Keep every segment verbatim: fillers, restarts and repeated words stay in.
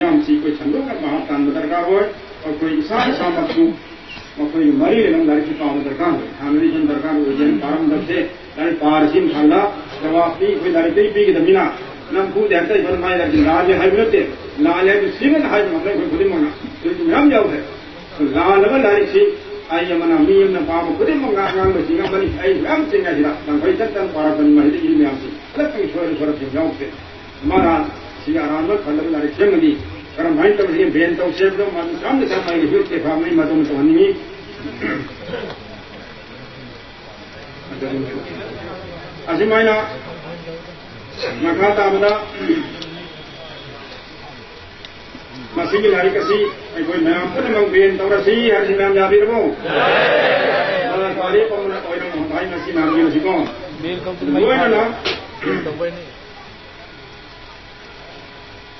ꯃꯌꯥꯝꯁꯤ ꯑꯩꯈꯣꯏ ꯁꯟꯗꯣꯛꯅ ꯚꯥꯞ ꯇꯥꯍꯟꯕ ꯗꯔꯀꯥꯔ ꯑꯣꯏ꯫ ꯑꯩꯈꯣꯏ ꯏꯁꯥ ꯏꯁꯥꯃꯛꯁꯨ ꯃꯈꯣꯏꯒ ꯃꯔꯤ ꯂꯩꯅꯕ ꯂꯥꯏꯔꯤꯛꯁꯤ ꯄꯥꯕ ꯗꯔꯀꯥꯔ ꯑꯣꯏ꯫ ꯍꯥꯟꯅꯗꯤ ꯁꯨꯝ ꯗꯔꯀꯥꯔ ꯑꯣꯏꯗꯦꯅ ꯄꯥꯔꯝꯗꯕꯁꯦ ꯂꯥꯏꯔꯤꯛ ꯄꯥꯔꯁꯤ ꯈꯜꯂ ꯖꯋꯥꯕꯇꯤ ꯑꯩꯈꯣꯏ ꯂꯥꯏꯔꯤꯛꯇꯒꯤ ꯄꯤꯒꯗꯕꯅꯤꯅ ꯅꯝꯐꯨꯗ ꯍꯦꯛꯇ ꯑꯩꯈꯣꯏꯅ ꯃꯥꯏ ꯂꯥꯏꯔꯤꯛꯁꯤ ꯂꯥꯜꯂꯦ ꯍꯥꯏꯕ ꯅꯠꯇꯦ꯫ ꯂꯥꯜꯂꯦ ꯍꯥꯏꯕ ꯁꯤꯃꯅ ꯍꯥꯏꯕ ꯉꯝꯂꯦ ꯑꯩꯈꯣꯏ ꯈꯨꯗꯤꯡꯃꯛꯅ꯫ ꯑꯗꯨꯁꯨ ꯃꯌꯥꯝ ꯌꯥꯎꯈ꯭ꯔꯦ꯫ ꯂꯥꯜꯂꯕ ꯂꯥꯏꯔꯤꯛꯁꯤ ꯑꯩ ꯑꯃꯅ ꯃꯤ ꯑꯃꯅ ꯄꯥꯕ ꯈꯨꯗꯤꯡꯃꯛ ꯉꯥꯡ-, ꯉꯥꯡꯕꯁꯤ ꯉꯝꯒꯅꯤ꯫ ꯑꯩ ꯃꯌꯥꯝ ꯆꯦꯡꯉꯥꯏꯁꯤꯗ ꯂꯥꯡꯐꯩ ꯆꯠꯇꯅ ꯄꯥꯔꯛꯄꯅꯤ꯫ ꯃꯁꯤꯗ ꯏꯕ ꯃꯌꯥꯝꯁꯤ ꯈꯔꯇꯪ ꯁꯣꯏꯔ ꯁꯣꯏꯔꯛꯄ ꯌꯥꯎꯈ꯭ꯔꯦ꯫ ꯃꯥꯅ ꯁꯤꯒꯤ ꯑꯔꯥꯟꯕ ꯈꯜꯂꯕ ꯂꯥꯏꯔꯤꯛ ꯁꯦꯝꯃꯗꯤ ꯀꯔꯝꯍꯥꯏꯅ ꯇꯧꯁꯤꯒꯦ? ꯕꯦꯟ ꯇꯧꯁꯦ ꯍꯥꯏꯕꯗꯣ ꯃꯗꯨ ꯌꯥꯝꯅ ꯆꯞ ꯃꯥꯟꯅꯩ꯫ ꯍꯧꯖꯤꯛ ꯇꯦꯐꯥ ꯃꯩ ꯃꯇꯧ ꯇꯧꯍꯟꯅꯤꯡꯉꯤ꯫ ꯑꯁꯨꯃꯥꯏꯅ ꯃꯈꯥ ꯇꯥꯕꯗ ꯃꯁꯤꯒꯤ ꯂꯥꯏꯔꯤꯛ ꯑꯁꯤ ꯑꯩꯈꯣꯏ ꯃꯌꯥꯝ ꯄꯨꯝꯅꯃꯛ ꯕꯦꯟ ꯇꯧꯔꯁꯤ ꯍꯥꯏꯕꯁꯤ ꯃꯌꯥꯝ ꯌꯥꯕꯤꯔꯕꯣ? ꯑ, ꯋꯥꯔꯦꯞ ꯑꯃ ꯑꯣꯏꯅ ꯉꯝꯕ ꯍꯥꯏ ꯃꯁꯤ ꯃꯌꯥꯝꯒꯤ ꯍꯧꯖꯤꯛꯀꯣ꯫ ꯂꯣꯏꯅꯅ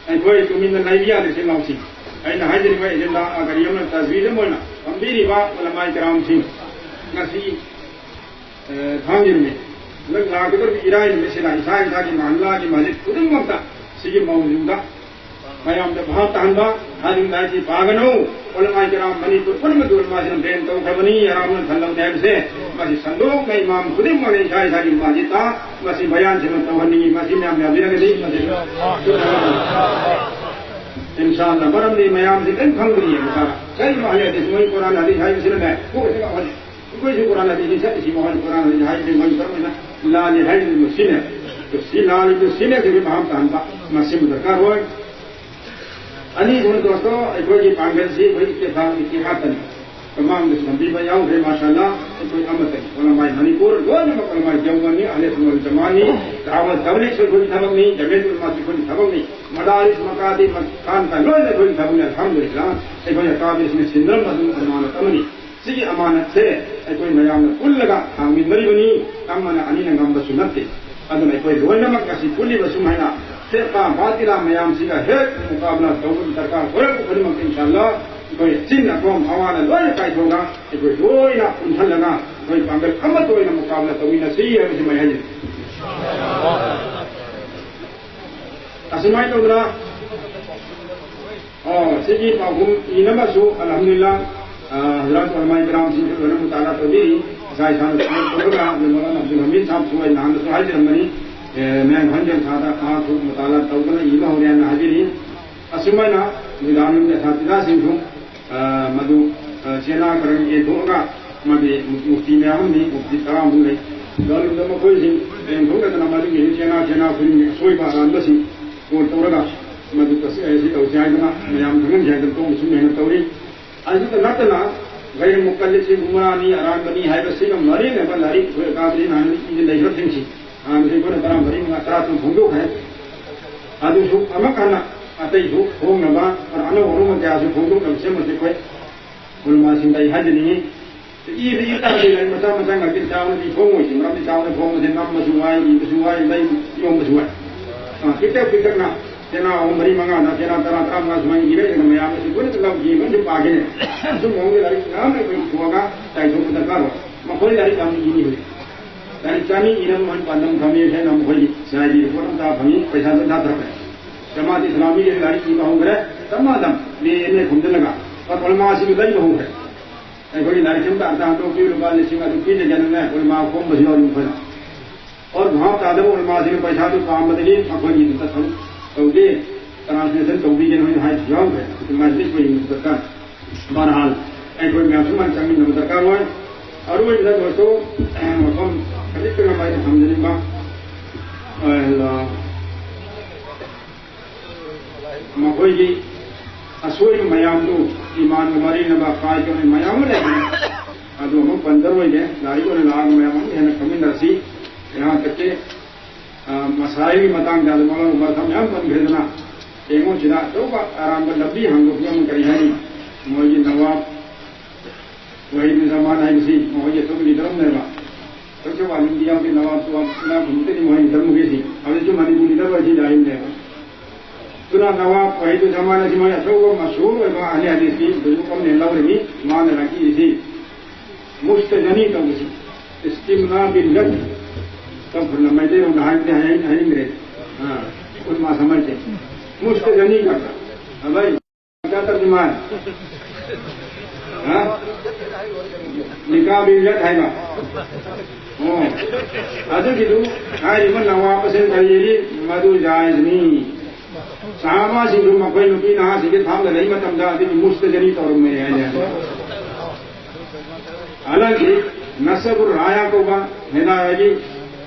ꯑꯩꯈꯣꯏ ꯇꯨꯃꯤꯟꯅ ꯂꯩꯕ ꯌꯥꯗꯦ ꯏꯆꯤꯜ ꯏꯅꯥꯎꯁꯤꯡ꯫ ꯑꯩꯅ ꯍꯥꯏꯖꯔꯤꯕ ꯑꯦꯖꯦꯟꯗꯥ ꯀꯔꯤ ꯑꯃꯅ ꯇꯖꯋꯤꯖ ꯑꯃ ꯑꯣꯏꯅ ꯐꯝꯕꯤꯔꯤꯕ ꯎꯂꯃꯥꯏ ꯀꯔꯥꯝꯁꯤꯡ ꯉꯁꯤ ꯑ, ꯊꯥꯡꯖ ꯅꯨꯃꯤꯠ, ꯍꯟꯗꯛ ꯂꯥꯛꯀꯗꯧꯔꯤꯕ ꯏꯔꯥꯏ ꯅꯨꯃꯤꯠꯁꯤꯗ ꯏꯁꯥ ꯏꯁꯥꯒꯤ ꯃꯍꯜꯂꯥꯒꯤ ꯃꯁꯖꯤꯗ ꯈꯨꯗꯤꯡꯃꯛꯇ ꯁꯤꯒꯤ ꯃꯧꯖꯨꯗ ꯃꯌꯥꯝꯗ ꯚꯥꯞ ꯇꯥꯍꯟꯕ, ꯍꯥꯏꯔꯤꯕ ꯂꯥꯏꯔꯤꯛꯁꯤ ꯄꯥꯒꯅꯨ, ꯎꯂꯃꯥꯏ ꯀꯔꯥꯝ ꯃꯅꯤꯄꯨꯔ ꯄꯨꯝꯅꯃꯛꯀꯤ ꯎꯂꯃꯥꯁꯤꯡꯅ ꯕꯦꯟ ꯇꯧꯈ꯭ꯔꯕꯅꯤ, ꯍꯔꯥꯝꯅ ꯈꯜꯂꯧꯅꯤ ꯍꯥꯏꯕꯁꯦ ꯃꯁꯤ ꯁꯟꯗꯣꯛꯅ ꯏꯃꯥꯝ ꯈꯨꯗꯤꯡꯃꯛꯅ ꯏꯁꯥ ꯏꯁꯥꯒꯤ ꯃꯁꯖꯤꯗꯇ ꯃꯁꯤ ꯕꯌꯥꯟꯁꯤꯃ ꯇꯧꯍꯟꯅꯤꯡꯉꯤ꯫ ꯃꯁꯤ ꯃꯌꯥꯝ ꯌꯥꯕꯤꯔꯒꯗꯤ ꯃꯁꯤ ꯏꯟꯁꯥ ꯑꯜꯂꯥ꯫ ꯃꯔꯝꯗꯤ ꯃꯌꯥꯝꯁꯤ ꯀꯔꯤꯝ ꯈꯪꯗ꯭ꯔꯤꯑꯕ꯫ ꯀꯔꯤ ꯃꯍꯜ ꯍꯥꯏꯗꯤ ꯃꯣꯏ ꯀꯨꯔꯥꯟ ꯍꯗꯤꯁ ꯍꯥꯏꯕꯁꯤꯅꯅꯦ ꯀꯣꯛꯁꯤ ꯉꯥꯎꯍꯜꯂꯤ꯫ ꯑꯩꯈꯣꯏꯁꯨ ꯀꯨꯔꯥꯟ ꯍꯗꯤꯁ ꯆꯠꯂꯤꯁꯤ ꯃꯈꯣꯏꯅ ꯀꯨꯔꯥꯟ ꯍꯗꯤꯁ ꯍꯥꯏꯔꯤꯁꯦ ꯃꯣꯏ ꯀꯔꯝ ꯍꯥꯏꯅ ꯂꯥꯜꯂꯤ ꯍꯥꯏꯔꯤꯕ ꯁꯤꯅꯦ꯫ ꯑꯗꯣ ꯁꯤ ꯂꯥꯜꯂꯤꯕ ꯁꯤꯅꯦ ꯑꯩꯈꯣꯏꯒꯤ ꯚꯥꯞ ꯇꯥꯍꯟꯕ ꯃꯁꯤꯃ ꯗꯔꯀꯥꯔ ꯑꯣꯏ꯫ ꯑꯅꯤꯁꯨꯕ ꯗꯣꯁꯇꯣ ꯑꯩꯈꯣꯏꯒꯤ ꯄꯥꯡꯒꯜꯁꯤ ꯑꯩꯈꯣꯏ ꯏꯇꯤꯐꯥꯛ ꯏꯇꯤꯍꯥꯗꯅꯤ꯫ ꯃꯃꯥꯡꯗꯁꯨ ꯊꯝꯕꯤꯕ ꯌꯥꯎꯈ꯭ꯔꯦ꯫ ꯃꯥꯁꯥꯜꯂꯥ ꯑꯩꯈꯣꯏ ꯑꯃꯠꯇꯅꯤ꯫ ꯎꯂꯃꯥꯏ ꯃꯅꯤꯄꯨꯔ ꯂꯣꯏꯅꯃꯛ ꯎꯂꯃꯥꯏ ꯗꯦꯋꯕꯟꯅꯤ, ꯑꯍꯂꯦ ꯁꯨꯟꯅ ꯋꯜ ꯖꯃꯥꯅꯤ, ꯗꯥꯋꯠ ꯇꯕꯂꯤꯒꯁꯨ ꯑꯩꯈꯣꯏꯒꯤ ꯊꯕꯛꯅꯤ, ꯖꯃꯤꯌꯠ ꯎꯂꯃꯥꯁꯨ ꯑꯩꯈꯣꯏꯒꯤ ꯊꯕꯛꯅꯤ, ꯃꯗꯥꯔꯤꯁ ꯃꯀꯥꯇꯤꯕ ꯈꯥꯟꯀꯥ ꯂꯣꯏꯅ ꯑꯩꯈꯣꯏꯒꯤ ꯊꯕꯛꯅꯤ꯫ ꯑꯜꯍꯝꯗꯨꯂꯤꯜꯂꯥ ꯑꯩꯈꯣꯏ ꯑꯀꯥꯕꯤꯔꯁꯤꯡꯅ ꯁꯤꯟꯅꯔꯝꯕ ꯑꯗꯨꯝ ꯑꯃꯥꯅꯠ ꯑꯃꯅꯤ꯫ ꯁꯤꯒꯤ ꯑꯃꯥꯅꯠꯁꯦ ꯑꯩꯈꯣꯏ ꯃꯌꯥꯝꯅ ꯄꯨꯜꯂꯒ ꯊꯥꯡꯃꯤꯟꯅꯔꯤꯕꯅꯤ, ꯑꯃꯅ ꯑꯅꯤꯅ ꯉꯝꯕꯁꯨ ꯅꯠꯇꯦ꯫ ꯑꯗꯨꯅ ꯑꯩꯈꯣꯏ ꯂꯣꯏꯅꯃꯛ ꯉꯁꯤ ꯄꯨꯜꯂꯤꯕ ꯁꯨꯝ ꯍꯥꯏꯅ ꯐꯤꯔꯀꯥ ꯕꯥꯇꯤꯂꯥ ꯃꯌꯥꯝꯁꯤꯒ ꯍꯦꯛ ꯃꯨꯀꯥꯕꯂꯥ ꯇꯧꯕꯒꯤ ꯗꯔꯀꯥꯔ ꯑꯣꯏꯔꯛꯄ ꯈꯨꯗꯤꯡꯃꯛꯇ ꯏꯟꯁꯥ ꯑꯜꯂꯥ ꯑꯩꯈꯣꯏ ꯆꯤꯟ ꯑꯈꯣꯝ ꯑꯋꯥꯅ ꯂꯣꯏꯅ ꯀꯥꯏꯊꯣꯛꯑꯒ ꯑꯩꯈꯣꯏ ꯂꯣꯏꯅ ꯄꯨꯟꯁꯤꯜꯂꯒ ꯑꯩꯈꯣꯏ ꯄꯥꯡꯒꯜ ꯑꯃꯠꯇ ꯑꯣꯏꯅ ꯃꯨꯀꯥꯕꯂꯥ ꯇꯧꯃꯤꯟꯅꯁꯤ ꯍꯥꯏꯕꯁꯤ ꯃꯌꯥꯝ ꯍꯥꯏꯖꯔꯤ꯫ ꯑꯁꯨꯃꯥꯏꯅ ꯇꯧꯗꯅ ꯁꯤꯒꯤ ꯄꯥꯎꯈꯨꯝ ꯏꯅꯕꯁꯨ ꯑꯜꯍꯝꯗꯨꯂꯤꯜꯂꯥ, ꯑ, ꯍꯖꯔꯠ ꯎꯂꯃꯥ ꯏꯀꯔꯥꯝꯁꯤꯡꯁꯨ ꯂꯣꯏꯅ ꯃꯨꯇꯥꯂꯥ ꯇꯧꯕꯤꯔꯤ꯫ ꯏꯁꯥ ꯏꯁꯥꯅ ꯁꯨꯃꯥꯏꯅ ꯇꯧꯔꯒ ꯍꯧꯖꯤꯛ ꯃꯧꯂꯥꯅꯥ ꯑꯕꯗꯨꯜ ꯍꯃꯤꯗ ꯁꯥꯍꯕꯁꯨ ꯑꯩ ꯅꯍꯥꯟꯗꯁꯨ ꯍꯥꯏꯖꯔꯝꯕꯅꯤ, ꯑꯦ, ꯃꯌꯥꯡ ꯈ꯭ꯋꯥꯏꯔꯝꯕꯦꯟ ꯁꯥꯍꯗ ꯃꯍꯥꯛꯁꯨ ꯃꯨꯇꯥꯂꯥ ꯇꯧꯗꯅ ꯏꯕ ꯍꯧꯔꯦ ꯍꯥꯏꯅ ꯍꯥꯏꯕꯤꯔꯤ꯫ ꯑꯁꯨꯃꯥꯏꯅ ꯅꯤꯖꯥꯃꯨꯜ ꯑꯁꯥꯇꯤꯖꯥꯁꯤꯡꯁꯨ, ꯑ, ꯃꯗꯨ, ꯑ, ꯆꯦꯅꯥ ꯈꯔ ꯌꯦꯟꯊꯣꯛꯑꯒ ꯃꯥꯒꯤ ꯃꯨꯐꯇꯤ ꯃꯌꯥꯝ ꯑꯃꯅꯤ, ꯃꯨꯐꯇꯤ ꯇꯔꯥꯃꯨꯛ ꯂꯩ꯫ ꯗꯥꯔꯨꯜꯗ ꯃꯈꯣꯏꯁꯤꯡ ꯌꯦꯟꯊꯣꯛꯅꯗꯅ ꯃꯗꯨꯒꯤ ꯆꯦꯅꯥ ꯆꯦꯅꯥ ꯈꯨꯗꯤꯡꯒꯤ ꯑꯁꯣꯏꯕ ꯑꯔꯥꯟꯕꯁꯤꯡ ꯀꯣꯜ ꯇꯧꯔꯒ ꯃꯗꯨ ꯇꯁꯦ-, ꯑꯁꯤ ꯇꯧꯁꯤ ꯍꯥꯏꯗꯅ ꯃꯌꯥꯝ ꯈꯪꯍꯟꯁꯤ ꯍꯥꯏꯗꯅ ꯇꯣꯡꯕꯁꯨ ꯃꯦꯍꯅꯠ ꯇꯧꯔꯤ꯫ ꯑꯗꯨꯇ ꯅꯠꯇꯅ ꯒꯩꯔ ꯃꯨꯀꯜꯂꯤꯗꯁꯤ ꯒꯨꯝꯔꯥꯅꯤ, ꯑꯔꯥꯟꯕꯅꯤ ꯍꯥꯏꯕꯁꯤꯒ ꯃꯔꯤ ꯂꯩꯅꯕ ꯂꯥꯏꯔꯤꯛ ꯑꯩꯈꯣꯏ ꯑꯀꯥꯕꯗꯤ ꯅꯍꯥꯟ ꯏꯗꯤ ꯂꯩꯈ꯭ꯔꯕꯁꯤꯡꯁꯤ ꯍꯥꯟꯅꯁꯨ ꯑꯩꯈꯣꯏꯅ ꯇꯔꯥ ꯃꯔꯤ ꯃꯉꯥ ꯇꯔꯥ ꯇꯔꯨꯛ ꯐꯣꯡꯗꯣꯛꯈ꯭ꯔꯦ꯫ ꯑꯗꯨꯁꯨ ꯑꯃꯨꯛ ꯍꯟꯅ ꯑꯇꯩꯁꯨ ꯐꯣꯡꯅꯕ ꯑꯅꯧ ꯑꯅꯧꯕ ꯀꯌꯥꯁꯨ ꯐꯣꯡꯗꯣꯛꯅꯕ ꯁꯦꯝꯕꯁꯤ ꯑꯩꯈꯣꯏ ꯎꯂꯃꯥꯁꯤꯡꯗ ꯑꯩ ꯍꯥꯏꯖꯅꯤꯡꯉꯤ꯫ ꯏꯕꯗꯤ ꯏꯀꯥꯏꯗꯦ, ꯂꯥꯏꯔꯤꯛ ꯃꯆꯥ ꯃꯆꯥ ꯉꯥꯛꯇ ꯆꯥꯎꯅꯗꯤ ꯐꯣꯡꯉꯣꯏꯁꯤ, ꯃꯔꯝꯗꯤ ꯆꯥꯎꯅ ꯐꯣꯡꯕꯁꯦ ꯅꯝꯕꯁꯨ ꯋꯥꯏ, ꯏꯕꯁꯨ ꯋꯥꯏ, ꯂꯩ ꯌꯣꯟꯕꯁꯨ ꯋꯥꯏ꯫ ꯑ, ꯄꯤꯛꯇꯛ ꯄꯤꯛꯇꯛꯅ ꯆꯦꯅꯥ ꯑꯍꯨꯝ ꯃꯔꯤ ꯃꯉꯥꯗ ꯆꯦꯅꯥ ꯇꯔꯥ ꯇꯔꯥꯃꯉꯥ ꯁꯨꯃꯥꯏꯅ ꯏꯔꯛꯑꯒ ꯃꯌꯥꯝꯅꯁꯨ ꯂꯣꯏꯅ ꯂꯧꯈꯤꯕ ꯑꯃꯗꯤ ꯄꯥꯒꯦꯅꯦ꯫ ꯑꯗꯨꯝꯕ ꯃꯑꯣꯡꯗ ꯂꯥꯏꯔꯤꯛ ꯃꯌꯥꯝ ꯑꯩꯈꯣꯏ ꯏꯊꯣꯛꯑꯒ ꯆꯥꯏꯊꯣꯛꯄ ꯗꯔꯀꯥꯔ ꯑꯣꯏ꯫ ꯃꯈꯣꯏ ꯂꯥꯏꯔꯤꯛ ꯌꯥꯝ ꯏꯅꯤ ꯍꯧꯖꯤꯛ꯫ ꯂꯥꯏꯔꯤꯛ ꯆꯥꯅꯤ ꯏꯅꯕ ꯃꯈꯣꯏ ꯄꯥꯟꯗꯝ ꯊꯝꯃꯤ ꯍꯥꯏꯅ ꯃꯈꯣꯏꯒꯤ ꯁꯤ ꯑꯥꯏ ꯗꯤ ꯔꯤꯄꯣꯔꯠ ꯑꯃ ꯆꯥ ꯐꯪꯉꯤ, ꯄꯩꯁꯥꯁꯨ ꯊꯥꯊꯔꯛꯈ꯭ꯔꯦ꯫ ꯖꯃꯥꯠ ꯏꯁꯂꯥꯃꯤꯒꯤ ꯂꯥꯏꯔꯤꯛ ꯏꯕ ꯍꯧꯈ꯭ꯔꯦ, ꯆꯞ ꯃꯥꯟꯅ ꯃꯤ ꯑꯦꯝ ꯑꯦ ꯈꯣꯝꯖꯤꯜꯂꯒ ꯄꯠ ꯎꯂꯃꯥꯁꯤꯡꯗꯨ ꯂꯩꯕ ꯍꯧꯈ꯭ꯔꯦ꯫ ꯑꯩꯈꯣꯏꯒꯤ ꯂꯥꯏꯔꯤꯛꯁꯤ ꯑꯃꯇ ꯑꯝꯇ ꯍꯟꯗꯣꯛꯄꯤꯌꯨ, ꯂꯨꯄꯥ ꯂꯤꯁꯤꯡ ꯑꯗꯨ ꯄꯤꯖꯒꯦꯅꯅꯦ, ꯎꯂꯃꯥ ꯈꯣꯝꯕꯁꯨ ꯌꯥꯎꯔꯤ ꯃꯈꯣꯏꯅ꯫ ꯑꯣꯔ ꯚꯥꯞ ꯇꯥꯗꯕ ꯎꯂꯃꯥꯁꯤꯡꯅ ꯄꯩꯁꯥꯗꯨ ꯄꯥꯝꯕꯗꯒꯤ ꯃꯈꯣꯏꯒꯤ ꯑꯗꯨꯗ ꯊꯕꯛ ꯇꯧꯗꯦ, ꯇ꯭ꯔꯥꯟꯁꯂꯦꯁꯟ ꯇꯧꯕꯤꯒꯦꯅ ꯍꯥꯏꯅ ꯍꯥꯏꯕꯁꯨ ꯌꯥꯎꯈ꯭ꯔꯦ꯫ ꯑꯗꯨ ꯃꯥꯏꯁꯦ ꯑꯩꯈꯣꯏ ꯌꯦꯡꯕ ꯗꯔꯀꯥꯔ꯫ ꯕꯍꯔꯍꯥꯜ, ꯑꯩꯈꯣꯏ ꯃꯌꯥꯝ ꯁꯨꯃꯥꯏꯅ ꯆꯪꯃꯤꯟꯅꯕ ꯗꯔꯀꯥꯔ ꯑꯣꯏ꯫ ꯑꯔꯣꯏꯕꯗ ꯗꯣꯁꯇꯣ, ꯃꯐꯝ ꯈꯖꯤꯛꯇꯪ ꯑꯃ ꯑꯩꯅ ꯊꯝꯖꯅꯤꯡꯕ, ꯑ, ꯃꯈꯣꯏꯒꯤ ꯑꯁꯣꯏꯕ ꯃꯌꯥꯝꯗꯨ, ꯏꯃꯥꯟꯒ ꯃꯔꯤ ꯂꯩꯅꯕ ꯀꯥꯏꯗꯕ ꯃꯌꯥꯝ ꯑꯃ ꯂꯩꯕꯅꯤ꯫ ꯑꯗꯨ ꯑꯃꯨꯛ ꯄꯟꯖꯔꯣꯏꯒꯦ, ꯂꯥꯏꯔꯤꯛ ꯑꯣꯏꯅ ꯂꯥꯛꯑꯒ ꯃꯌꯥꯝ ꯑꯃ ꯍꯦꯟꯅ ꯈꯪꯃꯤꯟꯅꯔꯁꯤ꯫ ꯑꯩꯍꯥꯛ ꯀꯠꯀꯦ꯫ ꯑ, ꯃꯁꯥꯏꯒꯤ ꯃꯇꯥꯡꯗ ꯑꯗꯨ ꯃꯔꯨꯞ ꯃꯔ ꯃꯌꯥꯝ ꯄꯟꯈ꯭ꯔꯦꯗꯅ, ꯑꯩꯉꯣꯟꯁꯤꯗ ꯑꯆꯧꯕ ꯑꯔꯥꯟꯕ ꯂꯝꯕꯤ ꯍꯥꯡꯗꯣꯛꯄ ꯑꯃ ꯀꯔꯤ ꯍꯥꯏꯅꯤ? ꯃꯣꯏꯒꯤ ꯅꯋꯥꯕ ꯋꯥꯍꯤꯗꯨꯖꯥꯃꯥꯟ ꯍꯥꯏꯕꯁꯤ ꯃꯈꯣꯏꯒꯤ ꯑꯆꯧꯕ ꯂꯤꯗꯔ ꯑꯃꯅꯦꯕ꯫ ꯑꯩꯈꯣꯏꯁꯨ ꯋꯥ ꯏꯟꯗꯤꯌꯥꯒꯤ ꯅꯋꯥꯕ ꯇꯨꯋꯥꯕ ꯏꯅꯥꯛ ꯈꯨꯟꯕꯗꯒꯤ ꯃꯈꯣꯏ ꯂꯤꯗꯔ ꯃꯈꯩꯁꯤ꯫ ꯍꯧꯖꯤꯛꯁꯨ ꯃꯅꯤꯄꯨꯔ ꯂꯤꯗꯔ ꯑꯣꯏꯁꯤ ꯂꯥꯛꯏꯕꯅꯦꯕ꯫ ꯑꯗꯨꯅ ꯅꯋꯥꯕ ꯋꯥꯍꯤꯗꯨꯖꯥꯃꯥꯟ ꯑꯁꯤ ꯃꯣꯏ ꯑꯆꯧꯕ ꯃꯁꯍꯨꯔ ꯑꯣꯏꯕ ꯑꯍꯂꯤ ꯍꯗꯤꯁꯀꯤ ꯕꯨꯖꯨꯔꯒ ꯑꯃꯅ ꯂꯧꯔꯤꯃꯤ꯫ ꯃꯥꯅ ꯂꯥꯛꯏꯁꯤ ꯃꯨꯁꯇꯖꯅꯤ ꯇꯧꯕꯁꯤ꯫ ꯏꯁꯇꯤꯝꯅꯥ ꯕꯤꯜ ꯒꯠ꯫ ꯇꯥꯡꯈꯨꯜꯅ ꯃꯩꯇꯩꯂꯣꯟꯗ ꯍꯥꯏꯕꯗꯤ ꯍꯥꯏ-, ꯍꯥꯏꯅꯤꯡꯗ꯭ꯔꯦ꯫ ꯑꯥ, ꯈꯨꯠ ꯃꯥ ꯁꯃꯥꯏꯁꯦ꯫ ꯃꯨꯁꯇꯖꯅꯤ ꯀꯧꯕ꯫ ꯑꯗꯩ ꯃꯥꯅꯤ꯫ ꯍꯥ? ꯅꯤꯀꯥ ꯕꯤꯜ ꯌꯠ ꯍꯥꯏꯕ꯫ ꯑꯣ꯫ ꯑꯗꯨꯒꯤꯗꯨ ꯍꯥꯏꯔꯤꯕ ꯅꯋꯥꯕꯁꯤꯡ ꯀꯔꯤꯅꯤ? ꯃꯗꯨ ꯖꯥꯏꯖꯅꯤ꯫ ꯁꯍꯥꯕꯥꯁꯤꯡꯁꯨ ꯃꯈꯣꯏ ꯅꯨꯄꯤ ꯅꯍꯥꯁꯤꯡꯁꯦ ꯊꯥꯞꯅ ꯂꯩ ꯃꯇꯝꯗ ꯑꯗꯨꯒꯤ ꯃꯨꯁꯇꯖꯅꯤ ꯇꯧꯔꯝꯃꯦ ꯍꯥꯏꯅ ꯍꯥꯏ꯫ ꯍꯥꯏꯕꯗꯤ ꯅꯁꯕꯨ ꯔꯥꯌꯥ ꯀꯧꯕ ꯍꯦꯗꯥꯌꯥꯒꯤ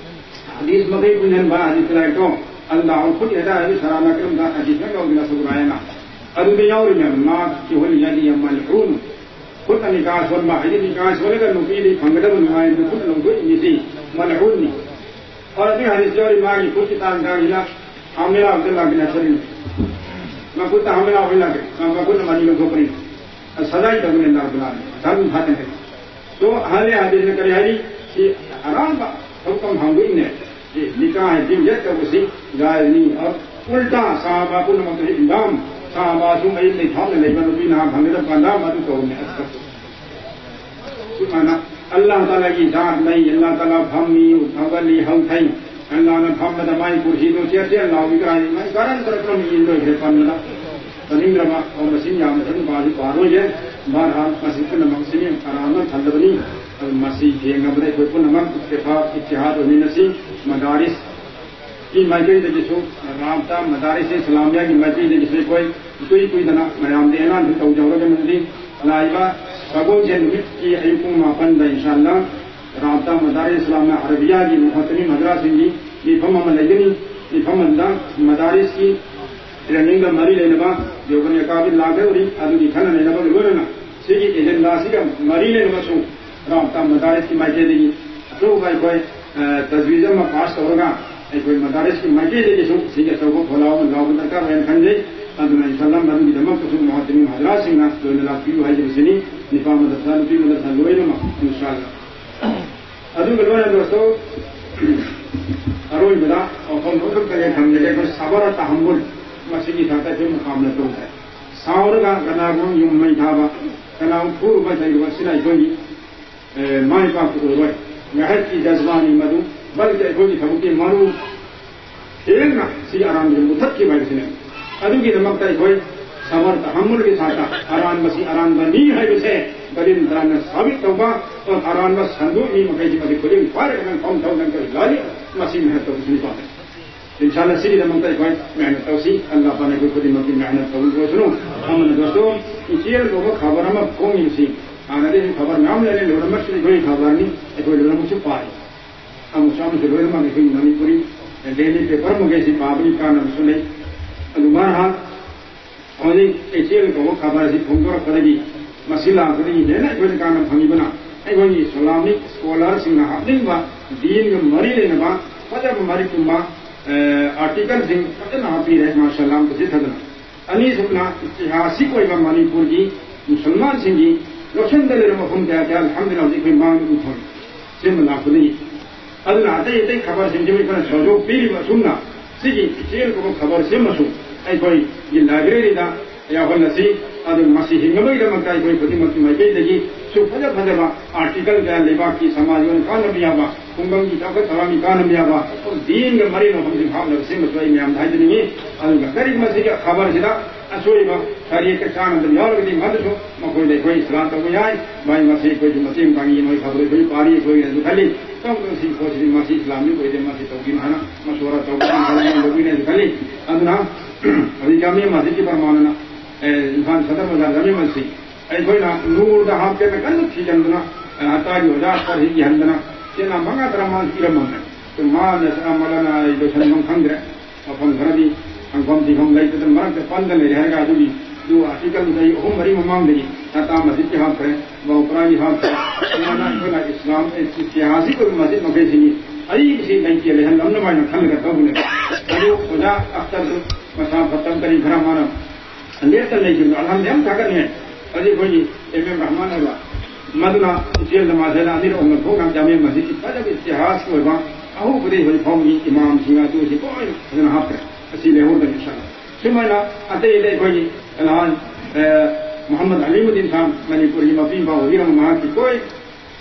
ꯍꯗꯤꯁ ꯃꯈꯩ ꯄꯨꯟꯁꯤꯟꯕ ꯍꯗꯤꯁ ꯂꯥꯏꯔꯤꯛꯇꯣ ꯑꯜ ꯗꯥꯎ ꯈꯨꯠ ꯍꯦꯗꯥꯌꯥꯒꯤ ꯁꯔꯥꯅ ꯀꯔꯝꯗ ꯍꯗꯤꯁꯅ ꯀꯧꯕ ꯅꯁꯕꯨ ꯔꯥꯌꯥꯅ ꯑꯗꯨꯗ ꯌꯥꯎꯔꯤꯅꯦ꯫ ꯃꯥ ꯀꯤꯍꯣꯜ ꯌꯥꯗꯤ ꯌꯥꯝ ꯃꯜꯍꯨꯟ꯫ ꯈꯨꯠꯅ ꯅꯤꯀꯥ ꯁꯣꯟꯕ ꯍꯥꯏꯗꯤ ꯅꯤꯀꯥ ꯁꯣꯜꯂꯒ ꯅꯨꯄꯤꯗꯤ ꯐꯪꯒꯗꯕ ꯅꯨꯡꯉꯥꯏꯕꯗꯨ ꯈꯨꯠꯅ ꯂꯧꯊꯣꯛꯏꯅꯤꯁꯤ ꯃꯜꯍꯨꯟꯅꯤ꯫ ꯍꯣꯏ, ꯑꯗꯨꯒꯤ ꯍꯗꯤꯁ ꯌꯥꯎꯔꯤ ꯃꯥꯒꯤ ꯈꯨꯠꯀꯤ ꯇꯥꯡ ꯇꯥꯡꯁꯤꯅ ꯍꯥꯃꯦꯂꯥ ꯑꯝꯇ ꯂꯥꯛꯀꯦ ꯅꯠꯇ꯭ꯔꯤꯅꯤ꯫ ꯃꯈꯨꯠꯇ ꯍꯥꯃꯦꯂꯥ ꯑꯣꯏ ꯂꯥꯛꯀꯦ꯫ ꯃꯈꯨꯠꯅ ꯃꯅꯤ ꯂꯧꯊꯣꯛꯄꯅꯤ꯫ ꯁꯖꯥꯏ ꯇꯧꯕꯅꯤ ꯂꯥꯛꯄ ꯂꯥꯛꯅꯤ꯫ ꯙꯔꯃ ꯐꯠꯇꯅꯤ꯫ ꯁꯣ ꯑꯍꯜ ꯍꯥꯏꯕꯁꯤꯅ ꯀꯔꯤ ꯍꯥꯏꯔꯤ? ꯁꯤ ꯑꯔꯥꯟꯕ ꯊꯕꯛ ꯑꯃ ꯍꯥꯡꯗꯣꯛꯏꯅꯦ꯫ ꯁꯤ ꯅꯤꯀꯥ ꯍꯥꯏꯕꯁꯤ ꯌꯦꯠꯇꯕꯁꯤ ꯖꯥꯏꯖꯅꯤ꯫ ꯑ, ꯎꯜꯇꯥ ꯁꯥꯍꯥꯕꯥ ꯄꯨꯝꯅꯃꯛꯇꯁꯨ ꯏꯜꯖꯥꯝ, ꯁꯥꯍꯥꯕꯥꯁꯨ ꯃꯌꯨꯝꯗꯩ ꯊꯥꯞꯅ ꯂꯩꯕ ꯅꯨꯄꯤ ꯅꯍꯥ ꯐꯪꯒꯗꯕ ꯀꯥꯟꯗ ꯃꯗꯨ ꯇꯧꯔꯝꯃꯦ꯫ ꯑꯁ, ꯑꯁ꯫ ꯁꯨꯃꯥꯏꯅ ꯑꯜꯂꯥꯍ ꯇꯥꯂꯥꯒꯤ ꯖꯥꯠ ꯂꯩ, ꯑꯜꯂꯥꯍ ꯇꯥꯂꯥ ꯐꯝꯃꯤ, ꯍꯧꯒꯠꯂꯤ, ꯍꯧꯊꯩ꯫ ꯑꯜꯂꯥꯍꯅ ꯐꯝꯕꯗ ꯃꯥꯒꯤ ꯀꯨꯔꯁꯤꯗꯣ ꯆꯦꯠ ꯆꯦꯠ ꯂꯥꯎꯏ ꯀꯥꯏꯅ ꯃꯥꯏ ꯀꯔꯟ ꯀꯔꯟ ꯀꯔꯟ ꯏꯟ ꯂꯣꯏꯈ꯭ꯔꯦ ꯄꯟꯕꯗ꯫ ꯇꯥꯅꯤꯡꯗ꯭ꯔꯕ ꯑꯣ ꯃꯁꯤꯡ ꯌꯥꯝꯅ ꯁꯨꯝ ꯄꯥꯁꯨ ꯄꯥꯔꯣꯏꯒꯦ꯫ ꯕꯍꯔꯍꯥꯜ ꯃꯁꯤ ꯄꯨꯝꯅꯃꯛꯁꯤꯅꯤ ꯀꯅꯥꯅ ꯊꯜꯂꯕꯅꯤ꯫ ꯑꯗꯨ ꯃꯁꯤ ꯊꯦꯡꯅꯕꯗ ꯑꯩꯈꯣꯏ ꯄꯨꯝꯅꯃꯛ ꯏꯠꯇꯤꯐꯥꯛ ꯏꯠꯇꯤꯍꯥꯗ ꯑꯣꯏꯃꯤꯟꯅꯁꯤ꯫ ꯃꯗꯥꯔꯤꯁꯀꯤ ꯃꯥꯏꯀꯩꯗꯒꯤꯁꯨ, ꯔꯥꯕꯇꯥ ꯃꯗꯥꯔꯤꯁ ꯏꯁꯂꯥꯃꯤꯌꯥꯒꯤ ꯃꯥꯏꯀꯩꯗꯒꯤꯁꯨ ꯑꯩꯈꯣꯏ ꯏꯀꯨꯏ ꯀꯨꯏꯗꯅ ꯃꯌꯥꯝꯗ ꯑꯦꯂꯥꯟꯁꯨ ꯇꯧꯖꯍꯧꯔꯒꯅꯤ꯫ ꯂꯥꯛꯏꯕ ꯁꯒꯣꯜꯁꯦꯟ ꯅꯨꯃꯤꯠꯀꯤ ꯑꯌꯨꯛ ꯄꯨꯡ ꯃꯥꯄꯟꯗ ꯏꯟꯁꯥ ꯑꯜꯂꯥ ꯔꯥꯕꯇꯥ ꯃꯗꯥꯔꯤꯁ ꯏꯁꯂꯥꯃꯤꯌꯥ ꯑꯔꯕꯤꯌꯥꯒꯤ ꯃꯨꯍꯇꯃꯤꯟ ꯃꯗ꯭ꯔꯥꯁꯤꯡꯒꯤ ꯃꯤꯐꯝ ꯑꯃ ꯂꯩꯒꯅꯤ꯫ ꯃꯤꯐꯝ ꯑꯗꯨꯗ ꯃꯗꯥꯔꯤꯁꯀꯤ ꯇ꯭ꯔꯦꯅꯤꯡꯒ ꯃꯔꯤ ꯂꯩꯅꯕ ꯌꯣꯒꯟ ꯑꯦꯀꯥꯗꯃꯤ ꯂꯥꯛꯀꯗꯧꯔꯤ꯫ ꯑꯗꯨꯒꯤ ꯈꯟꯅ ꯅꯩꯅꯕꯒ ꯂꯣꯏꯅꯅ ꯁꯤꯒꯤ ꯑꯦꯖꯦꯟꯗꯥꯁꯤꯒ ꯃꯔꯤ ꯂꯩꯅꯕꯁꯨ ꯔꯥꯕꯇꯥ ꯃꯗꯥꯔꯤꯁꯀꯤ ꯃꯥꯏꯀꯩꯗꯒꯤ ꯑꯆꯧꯕ ꯑꯩꯈꯣꯏ, ꯑ, ꯇꯖꯋꯤꯖ ꯑꯃ ꯄꯥꯁ ꯇꯧꯔꯒ ꯑꯩꯈꯣꯏ ꯃꯗꯥꯔꯤꯁꯀꯤ ꯃꯥꯏꯀꯩꯗꯒꯤꯁꯨ ꯁꯤꯒꯤ ꯑꯆꯧꯕ ꯈꯣꯜꯂꯥꯎ ꯑꯃ ꯂꯥꯎꯕ ꯗꯔꯀꯥꯔ ꯑꯣꯏꯅ ꯈꯟꯖꯩ꯫ ꯑꯗꯨꯅ ꯏꯟꯁꯥ ꯑꯜꯂꯥ ꯃꯗꯨꯒꯤꯗꯃꯛꯇꯁꯨ ꯃꯨꯍꯇꯃꯤꯟ ꯍꯖꯔꯥꯠꯁꯤꯡꯅ ꯂꯣꯏꯅ ꯂꯥꯛꯄꯤꯌꯨ ꯍꯥꯏꯖꯕꯁꯤꯅꯤ꯫ ꯅꯨꯄꯥ ꯃꯗꯔꯁꯥ, ꯅꯨꯄꯤ ꯃꯗꯔꯁꯥ ꯂꯣꯏꯅꯃꯛ ꯏꯟꯁꯥ ꯑꯜꯂꯥ꯫ ꯑꯗꯨꯒ ꯂꯣꯏꯅ ꯗꯣꯁꯇꯣ, ꯑꯔꯣꯏꯕꯗ ꯋꯥꯐꯝ ꯑꯃꯈꯛꯇ ꯑꯩ ꯊꯝꯖꯒꯦ꯫ ꯑꯩꯈꯣꯏ ꯁꯕꯔ ꯇꯍꯝꯃꯨꯜ, ꯃꯁꯤꯒꯤ ꯊꯥꯛꯇ ꯑꯩꯈꯣꯏ ꯃꯨꯀꯥꯕꯂꯥ ꯇꯧ ꯇꯥꯏ꯫ ꯁꯥꯎꯔꯒ ꯀꯅꯥꯒꯨꯝꯕ ꯌꯨꯝ ꯃꯩ ꯊꯥꯕ, ꯀꯅꯥꯒꯨꯝꯕ ꯐꯨꯔꯨꯕ ꯆꯩꯔꯨꯕ, ꯁꯤꯅ ꯑꯩꯈꯣꯏꯒꯤ, ꯑꯦ, ꯃꯥꯏ ꯄꯥꯛꯄ ꯑꯣꯏꯔꯣꯏ꯫ ꯉꯥꯏꯍꯥꯛꯀꯤ ꯖꯖꯕꯥꯅꯤ ꯃꯗꯨ, ꯕꯜꯀꯤ ꯑꯩꯈꯣꯏꯒꯤ ꯊꯕꯛꯀꯤ ꯃꯔꯨ ꯊꯦꯡꯅ ꯁꯤ ꯑꯔꯥꯟꯕꯁꯤ ꯃꯨꯊꯠꯈꯤꯕ ꯍꯥꯏꯕꯁꯤꯅꯦ꯫ ꯑꯗꯨꯒꯤꯗꯃꯛꯇ ꯑꯩꯈꯣꯏ ꯁꯕꯔ ꯇꯍꯝꯃꯨꯜꯒꯤ ꯁꯥꯊ ꯑꯔꯥꯟꯕꯁꯤ ꯑꯔꯥꯟꯕꯅꯤ ꯍꯥꯏꯕꯁꯦ ꯗꯂꯤꯜ ꯇꯔꯥꯅ ꯁꯥꯕꯤꯠ ꯇꯧꯕ, ꯑꯔꯥꯟꯕ ꯁꯟꯗꯣꯛ ꯃꯤ ꯃꯈꯩꯁꯤ ꯃꯁꯤ ꯈꯨꯗꯤꯡ ꯐꯥꯔꯒ ꯅꯪ ꯐꯝ ꯊꯧ ꯅꯪ ꯀꯔꯤ ꯂꯥꯜꯂꯤ, ꯃꯁꯤ ꯃꯦꯍꯅꯠ ꯇꯧꯕꯁꯤꯅꯤꯀꯣ꯫ ꯏꯟꯁꯥꯜꯂꯥ ꯁꯤꯒꯤꯗꯃꯛꯇ ꯑꯩꯈꯣꯏ ꯃꯦꯍꯅꯠ ꯇꯧꯁꯤ꯫ ꯑꯜꯂꯥꯍ ꯄꯥꯛꯅ ꯑꯩꯈꯣꯏ ꯈꯨꯗꯤꯡꯃꯛꯀꯤ ꯃꯦꯍꯅꯠ ꯇꯧꯕꯤꯔꯁꯅꯨ꯫ ꯑꯃꯅ ꯗꯣꯁꯇꯣ, ꯏꯆꯦꯜ ꯀꯧꯕ ꯈꯕꯔ ꯑꯃ ꯐꯣꯡꯉꯤꯕꯁꯤ ꯍꯥꯟꯅꯗꯤ ꯑꯩꯁꯨ ꯈꯕꯔ ꯃꯌꯥꯝ ꯂꯩꯔꯦ, ꯂꯣꯏꯅꯃꯛꯁꯨ ꯑꯩꯈꯣꯏꯒꯤ ꯈꯕꯔꯅꯤ, ꯑꯩꯈꯣꯏ ꯂꯣꯏꯅꯃꯛꯁꯨ ꯄꯥꯏ꯫ ꯑꯃꯁꯨ ꯑꯃꯁꯨ ꯂꯣꯏꯅꯃꯛ ꯑꯩꯈꯣꯏꯒꯤ ꯃꯅꯤꯄꯨꯔꯤ ꯗꯦꯂꯤ ꯄꯦꯄꯔ ꯃꯈꯩꯁꯤ ꯄꯥꯕꯒꯤ ꯀꯥꯟꯅꯕꯁꯨ ꯂꯩ꯫ ꯑꯗꯨ ꯃꯥꯅ ꯍꯧꯖꯤꯛ ꯏꯆꯦꯜ ꯀꯧꯕ ꯈꯕꯔ ꯑꯁꯤ ꯐꯣꯡꯗꯣꯔꯛꯄꯗꯒꯤ ꯃꯁꯤ ꯂꯥꯛꯄꯗꯒꯤ ꯍꯦꯟꯅ ꯑꯩꯈꯣꯏꯗ ꯀꯥꯟꯅꯕ ꯐꯪꯉꯤꯕꯅ ꯑꯩꯈꯣꯏꯒꯤ ꯏꯁꯂꯥꯃꯤꯛ ꯁ꯭ꯀꯣꯂꯔꯁꯤꯡꯅ ꯍꯥꯞꯅꯤꯡꯕ ꯗꯤꯟꯒ ꯃꯔꯤ ꯂꯩꯅꯕ ꯐꯖꯕ ꯃꯔꯤꯛꯀꯨꯝꯕ ꯑꯥꯔꯇꯤꯀꯜꯁꯤꯡ ꯐꯖꯅ ꯍꯥꯞꯄꯤꯔꯦ꯫ ꯃꯥꯁꯥ ꯑꯜꯂꯥꯍ ꯃꯁꯤ ꯊꯥꯗꯅ꯫ ꯑꯅꯤꯁꯨꯕꯅ ꯏꯇꯤꯍꯥꯁꯤꯛ ꯑꯣꯏꯕ ꯃꯅꯤꯄꯨꯔꯒꯤ ꯃꯨꯁꯜꯃꯥꯟꯁꯤꯡꯒꯤ ꯂꯧꯁꯤꯟꯗ ꯂꯩꯔꯕ ꯃꯐꯝ ꯀꯌꯥ ꯀꯌꯥ ꯑꯜꯍꯝꯗꯨꯂꯤꯜꯂꯥꯍ ꯍꯧꯖꯤꯛ ꯑꯩꯈꯣꯏ ꯃꯥꯡꯗ ꯎ ꯐꯪꯉꯤ꯫ ꯁꯤꯃ ꯂꯥꯛꯄꯗꯒꯤ꯫ ꯑꯗꯨꯅ ꯑꯇꯩ ꯑꯇꯩ ꯈꯕꯔꯁꯤꯡꯁꯤꯕꯨ ꯑꯩꯈꯣꯏꯅ ꯁꯍꯖꯣꯒ ꯄꯤꯔꯤꯕ ꯑꯁꯨꯝꯅ ꯁꯤꯒꯤ ꯏꯆꯦꯜ ꯀꯧꯕ ꯈꯕꯔꯁꯤꯃꯁꯨ ꯑꯩꯈꯣꯏꯒꯤ ꯂꯥꯏꯕ꯭ꯔꯦꯔꯤꯗ ꯌꯥꯎꯍꯜꯂꯁꯤ꯫ ꯑꯗꯨ ꯃꯁꯤ ꯍꯤꯡꯅꯕꯒꯤꯗꯃꯛꯇ ꯑꯩꯈꯣꯏ ꯈꯨꯗꯤꯡꯃꯛꯀꯤ ꯃꯥꯏꯀꯩꯗꯒꯤꯁꯨ ꯐꯖ ꯐꯖꯕ ꯑꯥꯔꯇꯤꯀꯜ ꯀꯌꯥ ꯂꯩꯕꯥꯛꯀꯤ ꯁꯃꯥꯖ ꯑꯣꯏꯅ ꯀꯥꯟꯅꯕ ꯌꯥꯕ, ꯈꯨꯡꯒꯪꯒꯤ ꯆꯥꯎꯈꯠ ꯊꯧꯔꯥꯡꯒꯤ ꯀꯥꯟꯅꯕ ꯌꯥꯕ, ꯗꯤꯟꯒ ꯃꯔꯤ ꯃꯐꯝꯁꯤꯡ ꯍꯥꯞꯅꯕ ꯁꯤꯃꯁꯨ ꯑꯩ ꯃꯌꯥꯝꯗ ꯍꯥꯏꯖꯅꯤꯡꯉꯤ꯫ ꯑꯗꯨꯒ ꯀꯔꯤꯒꯨꯝꯕ ꯁꯤꯒꯤ ꯈꯕꯔꯁꯤꯗ ꯑꯁꯣꯏꯕ ꯁꯔꯤꯌꯠꯀ ꯆꯥꯟꯅꯗꯕ ꯌꯥꯎꯔꯒꯗꯤ ꯃꯗꯨꯁꯨ ꯃꯈꯣꯏꯗ ꯑꯩꯈꯣꯏ ꯏꯁꯂꯥꯝ ꯇꯧꯕ ꯌꯥꯏ꯫ ꯃꯥꯏ ꯃꯁꯤ ꯑꯩꯈꯣꯏꯁꯨ ꯃꯇꯦꯡ ꯄꯥꯡꯉꯤ, ꯅꯣꯏ ꯈꯕꯔ ꯑꯩꯈꯣꯏ ꯄꯥꯔꯤ, ꯑꯩꯈꯣꯏꯅꯁꯨ ꯈꯜꯂꯤ꯫ ꯇꯧꯗꯅ ꯁꯤ ꯄꯣꯠꯁꯤꯗꯤ ꯃꯁꯤ ꯏꯁꯂꯥꯝꯒꯤ ꯑꯣꯏꯗꯦ, ꯃꯁꯤ ꯇꯧꯕꯤꯅꯣ ꯍꯥꯏꯅ ꯃꯁꯣꯔꯥ ꯇꯧꯕꯤꯅꯣ ꯍꯥꯏꯅ ꯈꯜꯂꯤ꯫ ꯑꯗꯨꯅ ꯍꯧꯖꯤꯛ ꯖꯥꯃꯤꯌꯥ ꯃꯁꯖꯤꯗꯀꯤ ꯄ꯭ꯔꯃꯥꯟꯅ, ꯑꯦ, ꯏꯝꯐꯥꯜ ꯁꯗꯔ ꯕꯖꯥꯔ ꯖꯥꯃꯤꯌꯥ ꯃꯁꯖꯤꯗ ꯑꯩꯈꯣꯏꯅ ꯅꯨꯔꯗ ꯍꯥꯞꯀꯦꯅ ꯀꯟꯅ ꯊꯤꯖꯤꯟꯗꯅ, ꯑ, ꯍꯞꯇꯥꯒꯤ ꯑꯣꯖꯥ ꯑꯁꯇꯔ ꯍꯤꯠ ꯏꯍꯟꯗꯅ ꯆꯦꯅꯥ ꯃꯉꯥ ꯇꯔꯥ ꯃꯥꯅ ꯄꯤꯔꯝꯃꯝꯃꯦ꯫ ꯑꯗꯨ ꯃꯥꯅ, ꯑ, ꯃꯂꯥꯅ ꯑꯩ ꯂꯣꯏꯁꯟꯐꯝ ꯈꯪꯗ꯭ꯔꯦ꯫ ꯃꯐꯝ ꯈꯔꯗꯤ ꯍꯪꯐꯝ ꯊꯤꯐꯝ ꯂꯩꯇꯗꯅ ꯃꯔꯛꯇ ꯄꯟꯗ ꯂꯩꯔꯦ ꯍꯥꯏꯔꯒ ꯑꯗꯨꯒꯤ, ꯑꯗꯨ ꯑꯥꯔꯇꯤꯀꯜ ꯆꯍꯤ ꯑꯍꯨꯝ ꯃꯔꯤ ꯃꯃꯥꯡꯗꯒꯤ ꯇꯥꯇꯥ ꯃꯁꯖꯤꯗꯀꯤ ꯍꯥꯞꯈ꯭ꯔꯦ, ꯕꯥꯎꯄ꯭ꯔꯥꯒꯤ ꯍꯥꯞꯈ꯭ꯔꯦ꯫ ꯁꯨꯃꯥꯏꯅ ꯑꯩꯈꯣꯏꯅ ꯏꯁꯂꯥꯝ ꯏꯇꯤꯍꯥꯁꯤꯛ ꯑꯣꯏꯕ ꯃꯁꯖꯤꯗ ꯃꯈꯩꯁꯤꯒꯤ ꯑꯔꯤꯕꯁꯤ ꯂꯩꯇꯦ ꯂꯩꯍꯟꯅꯕ ꯍꯥꯏꯅ ꯈꯜꯂꯒ ꯇꯧꯕꯅꯦ꯫ ꯑꯗꯨ ꯑꯣꯖꯥ ꯑꯈꯇꯔꯗꯨ ꯃꯁꯥ ꯐꯠꯇꯕ ꯀꯔꯤ ꯈꯔ ꯃꯥꯅ ꯂꯦꯞꯇꯅ ꯂꯩꯈꯤꯕꯗꯣ ꯑꯜꯍꯝꯗꯨꯂꯤꯜꯂꯥꯍ ꯌꯥꯝ ꯊꯥꯒꯠꯅꯤꯡꯉꯥꯏ꯫ ꯍꯧꯖꯤꯛ ꯑꯩꯈꯣꯏꯒꯤ ꯑꯦꯝ ꯑꯦꯝ ꯔꯍꯃꯥꯟ ꯍꯥꯏꯕ ꯃꯗꯨꯅ ꯏꯆꯦꯜ ꯅꯃꯥꯖ ꯍꯥꯏꯅ ꯑꯅꯤꯔꯛ ꯑꯍꯨꯝꯂꯛ ꯊꯣꯛꯅ ꯖꯥꯃꯤꯌꯥ ꯃꯁꯖꯤꯗꯀꯤ ꯐꯖꯕ ꯏꯇꯤꯍꯥꯁꯀꯤ ꯑꯣꯏꯕ ꯑꯍꯧꯕꯗꯒꯤ ꯍꯧꯖꯤꯛ ꯐꯥꯎꯕꯒꯤ ꯏꯃꯥꯝꯁꯤꯡ ꯑꯗꯨꯁꯤ ꯂꯣꯏꯅ ꯐꯖꯅ ꯍꯥꯞꯈ꯭ꯔꯦ꯫ ꯑꯁꯤ ꯂꯩꯍꯧꯔꯗꯅꯤ ꯏꯟꯁꯥ ꯑꯜꯂꯥꯍ꯫ ꯁꯨꯃꯥꯏꯅ ꯑꯇꯩ ꯑꯇꯩ ꯑꯩꯈꯣꯏꯒꯤ ꯅꯍꯥꯟ, ꯑ, ꯃꯨꯍꯝꯃꯗ ꯑꯂꯤꯃꯨꯗꯗꯤꯟ ꯈꯥꯟ ꯃꯅꯤꯄꯨꯔꯒꯤ ꯃꯄꯤ ꯃꯄꯥ ꯑꯣꯏꯕꯤꯔꯝꯕ ꯃꯍꯥꯛꯀꯤ ꯀꯣꯏ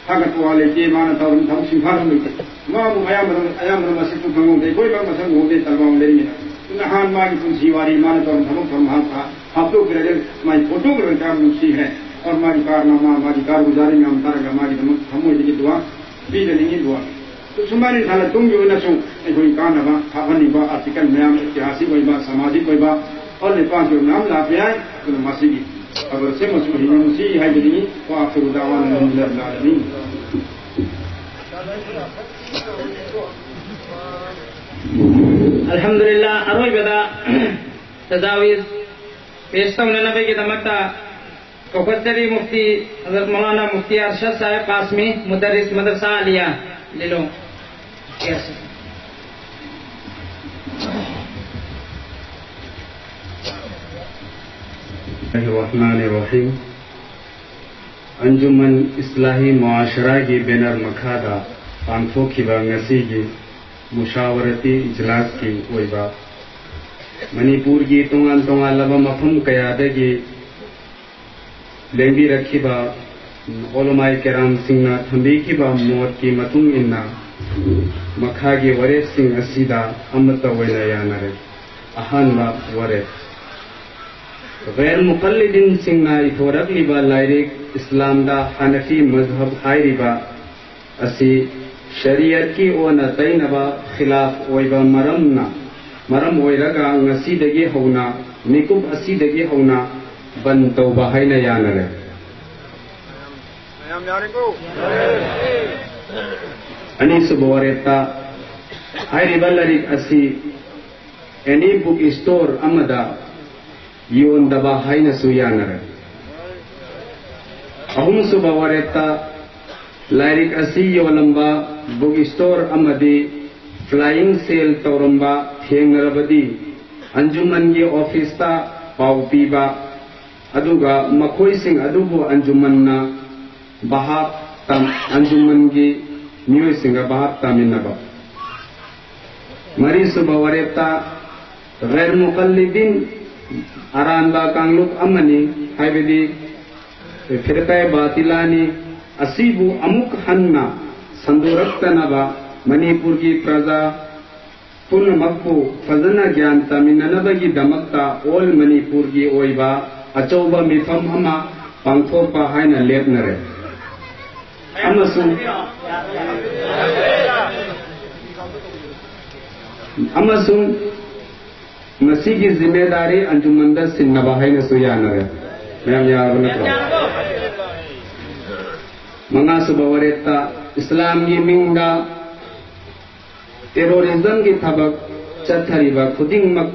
ꯊꯥꯒꯠꯄ ꯋꯥ ꯂꯩꯇꯦ, ꯃꯥꯅ ꯇꯧꯔꯝꯕ ꯊꯕꯛ ꯁꯤꯟꯐꯥ ꯑꯃ ꯂꯩꯇꯦ꯫ ꯃꯥꯕꯨ ꯑꯌꯥꯝꯕꯅ, ꯑꯌꯥꯝꯕꯅ ꯃꯁꯛꯁꯨ ꯈꯪꯍꯧꯗꯦ, ꯀꯣꯏꯕ ꯃꯁꯛ ꯎꯍꯧꯗꯦ, ꯇꯥꯂꯤꯕꯥꯟ ꯂꯩꯔꯤꯉꯩꯗ꯫ ꯅꯍꯥꯟ ꯃꯥꯒꯤ ꯄꯨꯟꯁꯤ ꯋꯥꯔꯤ, ꯃꯥꯅ ꯇꯧꯔꯝꯕ ꯊꯕꯛ ꯊꯧꯔꯝ ꯃꯍꯥꯛ ꯐꯥ-, ꯍꯥꯞꯇꯣꯛꯄꯤꯔꯒ ꯃꯥꯒꯤ ꯐꯣꯇꯣꯒ ꯂꯣꯏ ꯀꯥꯞ ꯅꯨꯡꯁꯤ ꯍꯥꯏ꯫ ꯑꯣꯔ ꯃꯥꯒꯤ ꯀꯥꯔꯅꯥꯃꯥ, ꯃꯥꯒꯤ ꯀꯥꯔꯒꯨꯖꯥꯔꯤ ꯃꯌꯥꯝ ꯇꯥꯔꯒ ꯃꯥꯒꯤꯗꯃꯛ ꯊꯃꯣꯏꯗꯒꯤ ꯗꯨꯋꯥ ꯄꯤꯖꯅꯤꯡꯉꯤ꯫ ꯗꯨꯋꯥ ꯁꯨꯃꯥꯏꯅ ꯏꯁꯥꯅ ꯇꯨꯡꯒꯤ ꯑꯣꯏꯅꯁꯨ ꯑꯩꯈꯣꯏ ꯀꯥꯟꯅꯕ ꯍꯥꯞꯍꯟꯅꯤꯡꯕ ꯑꯥꯔꯇꯤꯀꯜ ꯃꯌꯥꯝ, ꯏꯇꯤꯍꯥꯁꯤꯛ ꯑꯣꯏꯕ, ꯁꯃꯥꯖꯤꯛ ꯑꯣꯏꯕ, ꯑꯣꯜ ꯂꯩꯄꯥꯛꯀꯤ ꯑꯣꯏꯕ ꯃꯌꯥꯝ ꯂꯥꯛꯄ ꯌꯥꯏ꯫ ꯑꯗꯨꯅ ꯃꯁꯤꯒꯤ ꯈꯕꯔꯁꯤꯃꯁꯨ ꯍꯤꯡꯅ ꯅꯨꯡꯁꯤ ꯍꯥꯏꯖꯅꯤꯡꯉꯤ꯫ ꯋꯥ ꯑꯥꯈꯤꯔꯨ ꯗꯥꯋꯥꯅ ꯑꯜꯍꯝꯗꯨꯂꯤꯜꯂꯥꯍꯤ ꯔꯕꯤꯜ ꯑꯥꯂꯃꯤꯟ꯫ ꯑꯜꯍꯝꯗꯨꯂꯤꯜꯂꯥꯍ꯫ ꯑꯔꯣꯏꯕꯗ ꯇꯖꯥꯋꯤꯖ ꯄꯦꯁ ꯇꯧꯅꯅꯕꯒꯤꯗꯃꯛꯇ ꯀꯧꯈꯠꯆꯔꯤ ꯃꯨꯐꯇꯤ ꯍꯖꯔꯠ ꯃꯧꯂꯥꯅꯥ ꯃꯨꯐꯇꯤ ꯑꯔꯁꯗ ꯁꯥꯍꯦꯕ ꯀꯥꯁꯃꯤ, ꯃꯨꯗꯔꯤꯁ ꯃꯗꯔꯁꯥ ꯑꯂꯤꯌꯥ ꯂꯤꯂꯣꯡ꯫ الرحمن الرحيم. ꯑꯟꯖꯨꯃꯟ ꯏꯁꯂꯥꯍꯤ ꯃꯨꯑꯥꯁꯔꯥꯒꯤ ꯕꯦꯅꯔ ꯃꯈꯥꯗ ꯄꯥꯡꯊꯣꯛꯈꯤꯕ ꯉꯁꯤꯒꯤ ꯃꯨꯁꯥꯋꯔꯇꯤ ꯏꯖꯂꯥꯁꯀꯤ ꯑꯣꯏꯕ ꯃꯅꯤꯄꯨꯔꯒꯤ ꯇꯣꯉꯥꯟ ꯇꯣꯉꯥꯟꯂꯕ ꯃꯐꯝ ꯀꯌꯥꯗꯒꯤ ꯂꯦꯡꯕꯤꯔꯛꯈꯤꯕ ꯎꯂꯃꯥꯏ ꯀꯦꯔꯥꯝꯁꯤꯡꯅ ꯊꯝꯕꯤꯈꯤꯕ ꯃꯣꯠꯀꯤ ꯃꯇꯨꯡ ꯏꯟꯅ ꯃꯈꯥꯒꯤ ꯋꯥꯔꯦꯞꯁꯤꯡ ꯑꯁꯤꯗ ꯑꯃꯠꯇ ꯑꯣꯏꯅ ꯌꯥꯅꯔꯦ꯫ ꯑꯍꯥꯟꯕ ꯋꯥꯔꯦꯞ: ꯒꯩꯔ ꯃꯨꯀꯜꯂꯤꯗꯤꯟꯁꯤꯡꯅ ꯏꯊꯣꯔꯛꯂꯤꯕ ꯂꯥꯏꯔꯤꯛ ꯏꯁꯂꯥꯝꯗ ꯍꯅꯐꯤ ꯃꯖꯍꯕ ꯍꯥꯏꯔꯤꯕ ꯑꯁꯤ ꯁꯔꯤꯌꯠꯀꯤ ꯑꯣꯟꯅ ꯇꯩꯅꯕ ꯈꯤꯂꯥꯐ ꯑꯣꯏꯕ ꯃꯔꯝꯅ, ꯃꯔꯝ ꯑꯣꯏꯔꯒ ꯉꯁꯤꯗꯒꯤ ꯍꯧꯅ, ꯃꯤꯀꯨꯞ ꯑꯁꯤꯗꯒꯤ ꯍꯧꯅ ꯕꯟ ꯇꯧꯕ ꯍꯥꯏꯅ ꯌꯥꯅꯔꯦ꯫ ꯑꯅꯤꯁꯨꯕ ꯋꯥꯔꯦꯞꯇ, ꯍꯥꯏꯔꯤꯕ ꯂꯥꯏꯔꯤꯛ ꯑꯁꯤ ꯑꯦꯅꯤ ꯕꯨꯛ ꯁ꯭ꯇꯣꯔ ꯑꯃꯗ ꯌꯣꯟꯗꯕ ꯍꯥꯏꯅꯁꯨ ꯌꯥꯅꯔꯦ꯫ ꯑꯍꯨꯝꯁꯨꯕ ꯋꯥꯔꯦꯞꯇ, ꯂꯥꯏꯔꯤꯛ ꯑꯁꯤ ꯌꯣꯜꯂꯝꯕ ꯕꯨꯛ ꯁ꯭ꯇꯣꯔ ꯑꯃꯗꯤ ꯐ꯭ꯂꯥꯏꯌꯤꯡ ꯁꯦꯜ ꯇꯧꯔꯝꯕ ꯊꯦꯡꯅꯔꯕꯗꯤ ꯑꯟꯖꯨꯃꯟꯒꯤ ꯑꯣꯐꯤꯁꯇ ꯄꯥꯎ ꯄꯤꯕ, ꯑꯗꯨꯒ ꯃꯈꯣꯏꯁꯤꯡ ꯑꯗꯨꯕꯨ ꯑꯟꯖꯨꯃꯟꯅ ꯚꯥꯞ ꯇꯝ-, ꯑꯟꯖꯨꯃꯟꯒꯤ ꯃꯤꯑꯣꯏꯁꯤꯡꯒ ꯚꯥꯞ ꯇꯥꯃꯤꯟꯅꯕ꯫ ꯃꯔꯤꯁꯨꯕ ꯋꯥꯔꯦꯞꯇ, ꯒꯩꯔ ꯃꯨꯀꯜꯂꯤꯗꯤꯟ ꯑꯔꯥꯟꯕ ꯀꯥꯡꯂꯨꯞ ꯑꯃꯅꯤ, ꯍꯥꯏꯕꯗꯤ ꯐꯤꯔꯀꯥꯏ ꯕꯥꯇꯤꯂꯥꯅꯤ꯫ ꯑꯁꯤꯕꯨ ꯑꯃꯨꯛ ꯍꯟꯅ ꯁꯟꯗꯣꯔꯛꯇꯅꯕ ꯃꯅꯤꯄꯨꯔꯒꯤ ꯄ꯭ꯔꯖꯥ ꯄꯨꯝꯅꯃꯛꯄꯨ ꯐꯖꯅ ꯒ꯭ꯌꯥꯟ ꯇꯥꯃꯤꯟꯅꯅꯕꯒꯤꯗꯃꯛꯇ ꯑꯣꯜ ꯃꯅꯤꯄꯨꯔꯒꯤ ꯑꯣꯏꯕ ꯑꯆꯧꯕ ꯃꯤꯐꯝ ꯑꯃ ꯄꯥꯡꯊꯣꯛꯄ ꯍꯥꯏꯅ ꯂꯦꯞꯅꯔꯦ꯫ ꯑꯃꯁꯨꯡ ꯑꯃꯁꯨꯡ ꯃꯁꯤꯒꯤ ꯖꯤꯝꯃꯦꯗꯥꯔꯤ ꯑꯟꯖꯨꯃꯟꯗ ꯁꯤꯟꯅꯕ ꯍꯥꯏꯅꯁꯨ ꯌꯥꯅꯔꯦ꯫ ꯃꯌꯥꯝ ꯌꯥꯔꯕ ꯅꯠꯇ꯭ꯔꯣ? ꯃꯉꯥꯁꯨꯕ ꯋꯥꯔꯦꯞꯇ, ꯏꯁꯂꯥꯝꯒꯤ ꯃꯤꯡꯗ ꯇꯦꯔꯣꯔꯤꯖꯝꯒꯤ ꯊꯕꯛ ꯆꯠꯊꯔꯤꯕ ꯈꯨꯗꯤꯡꯃꯛ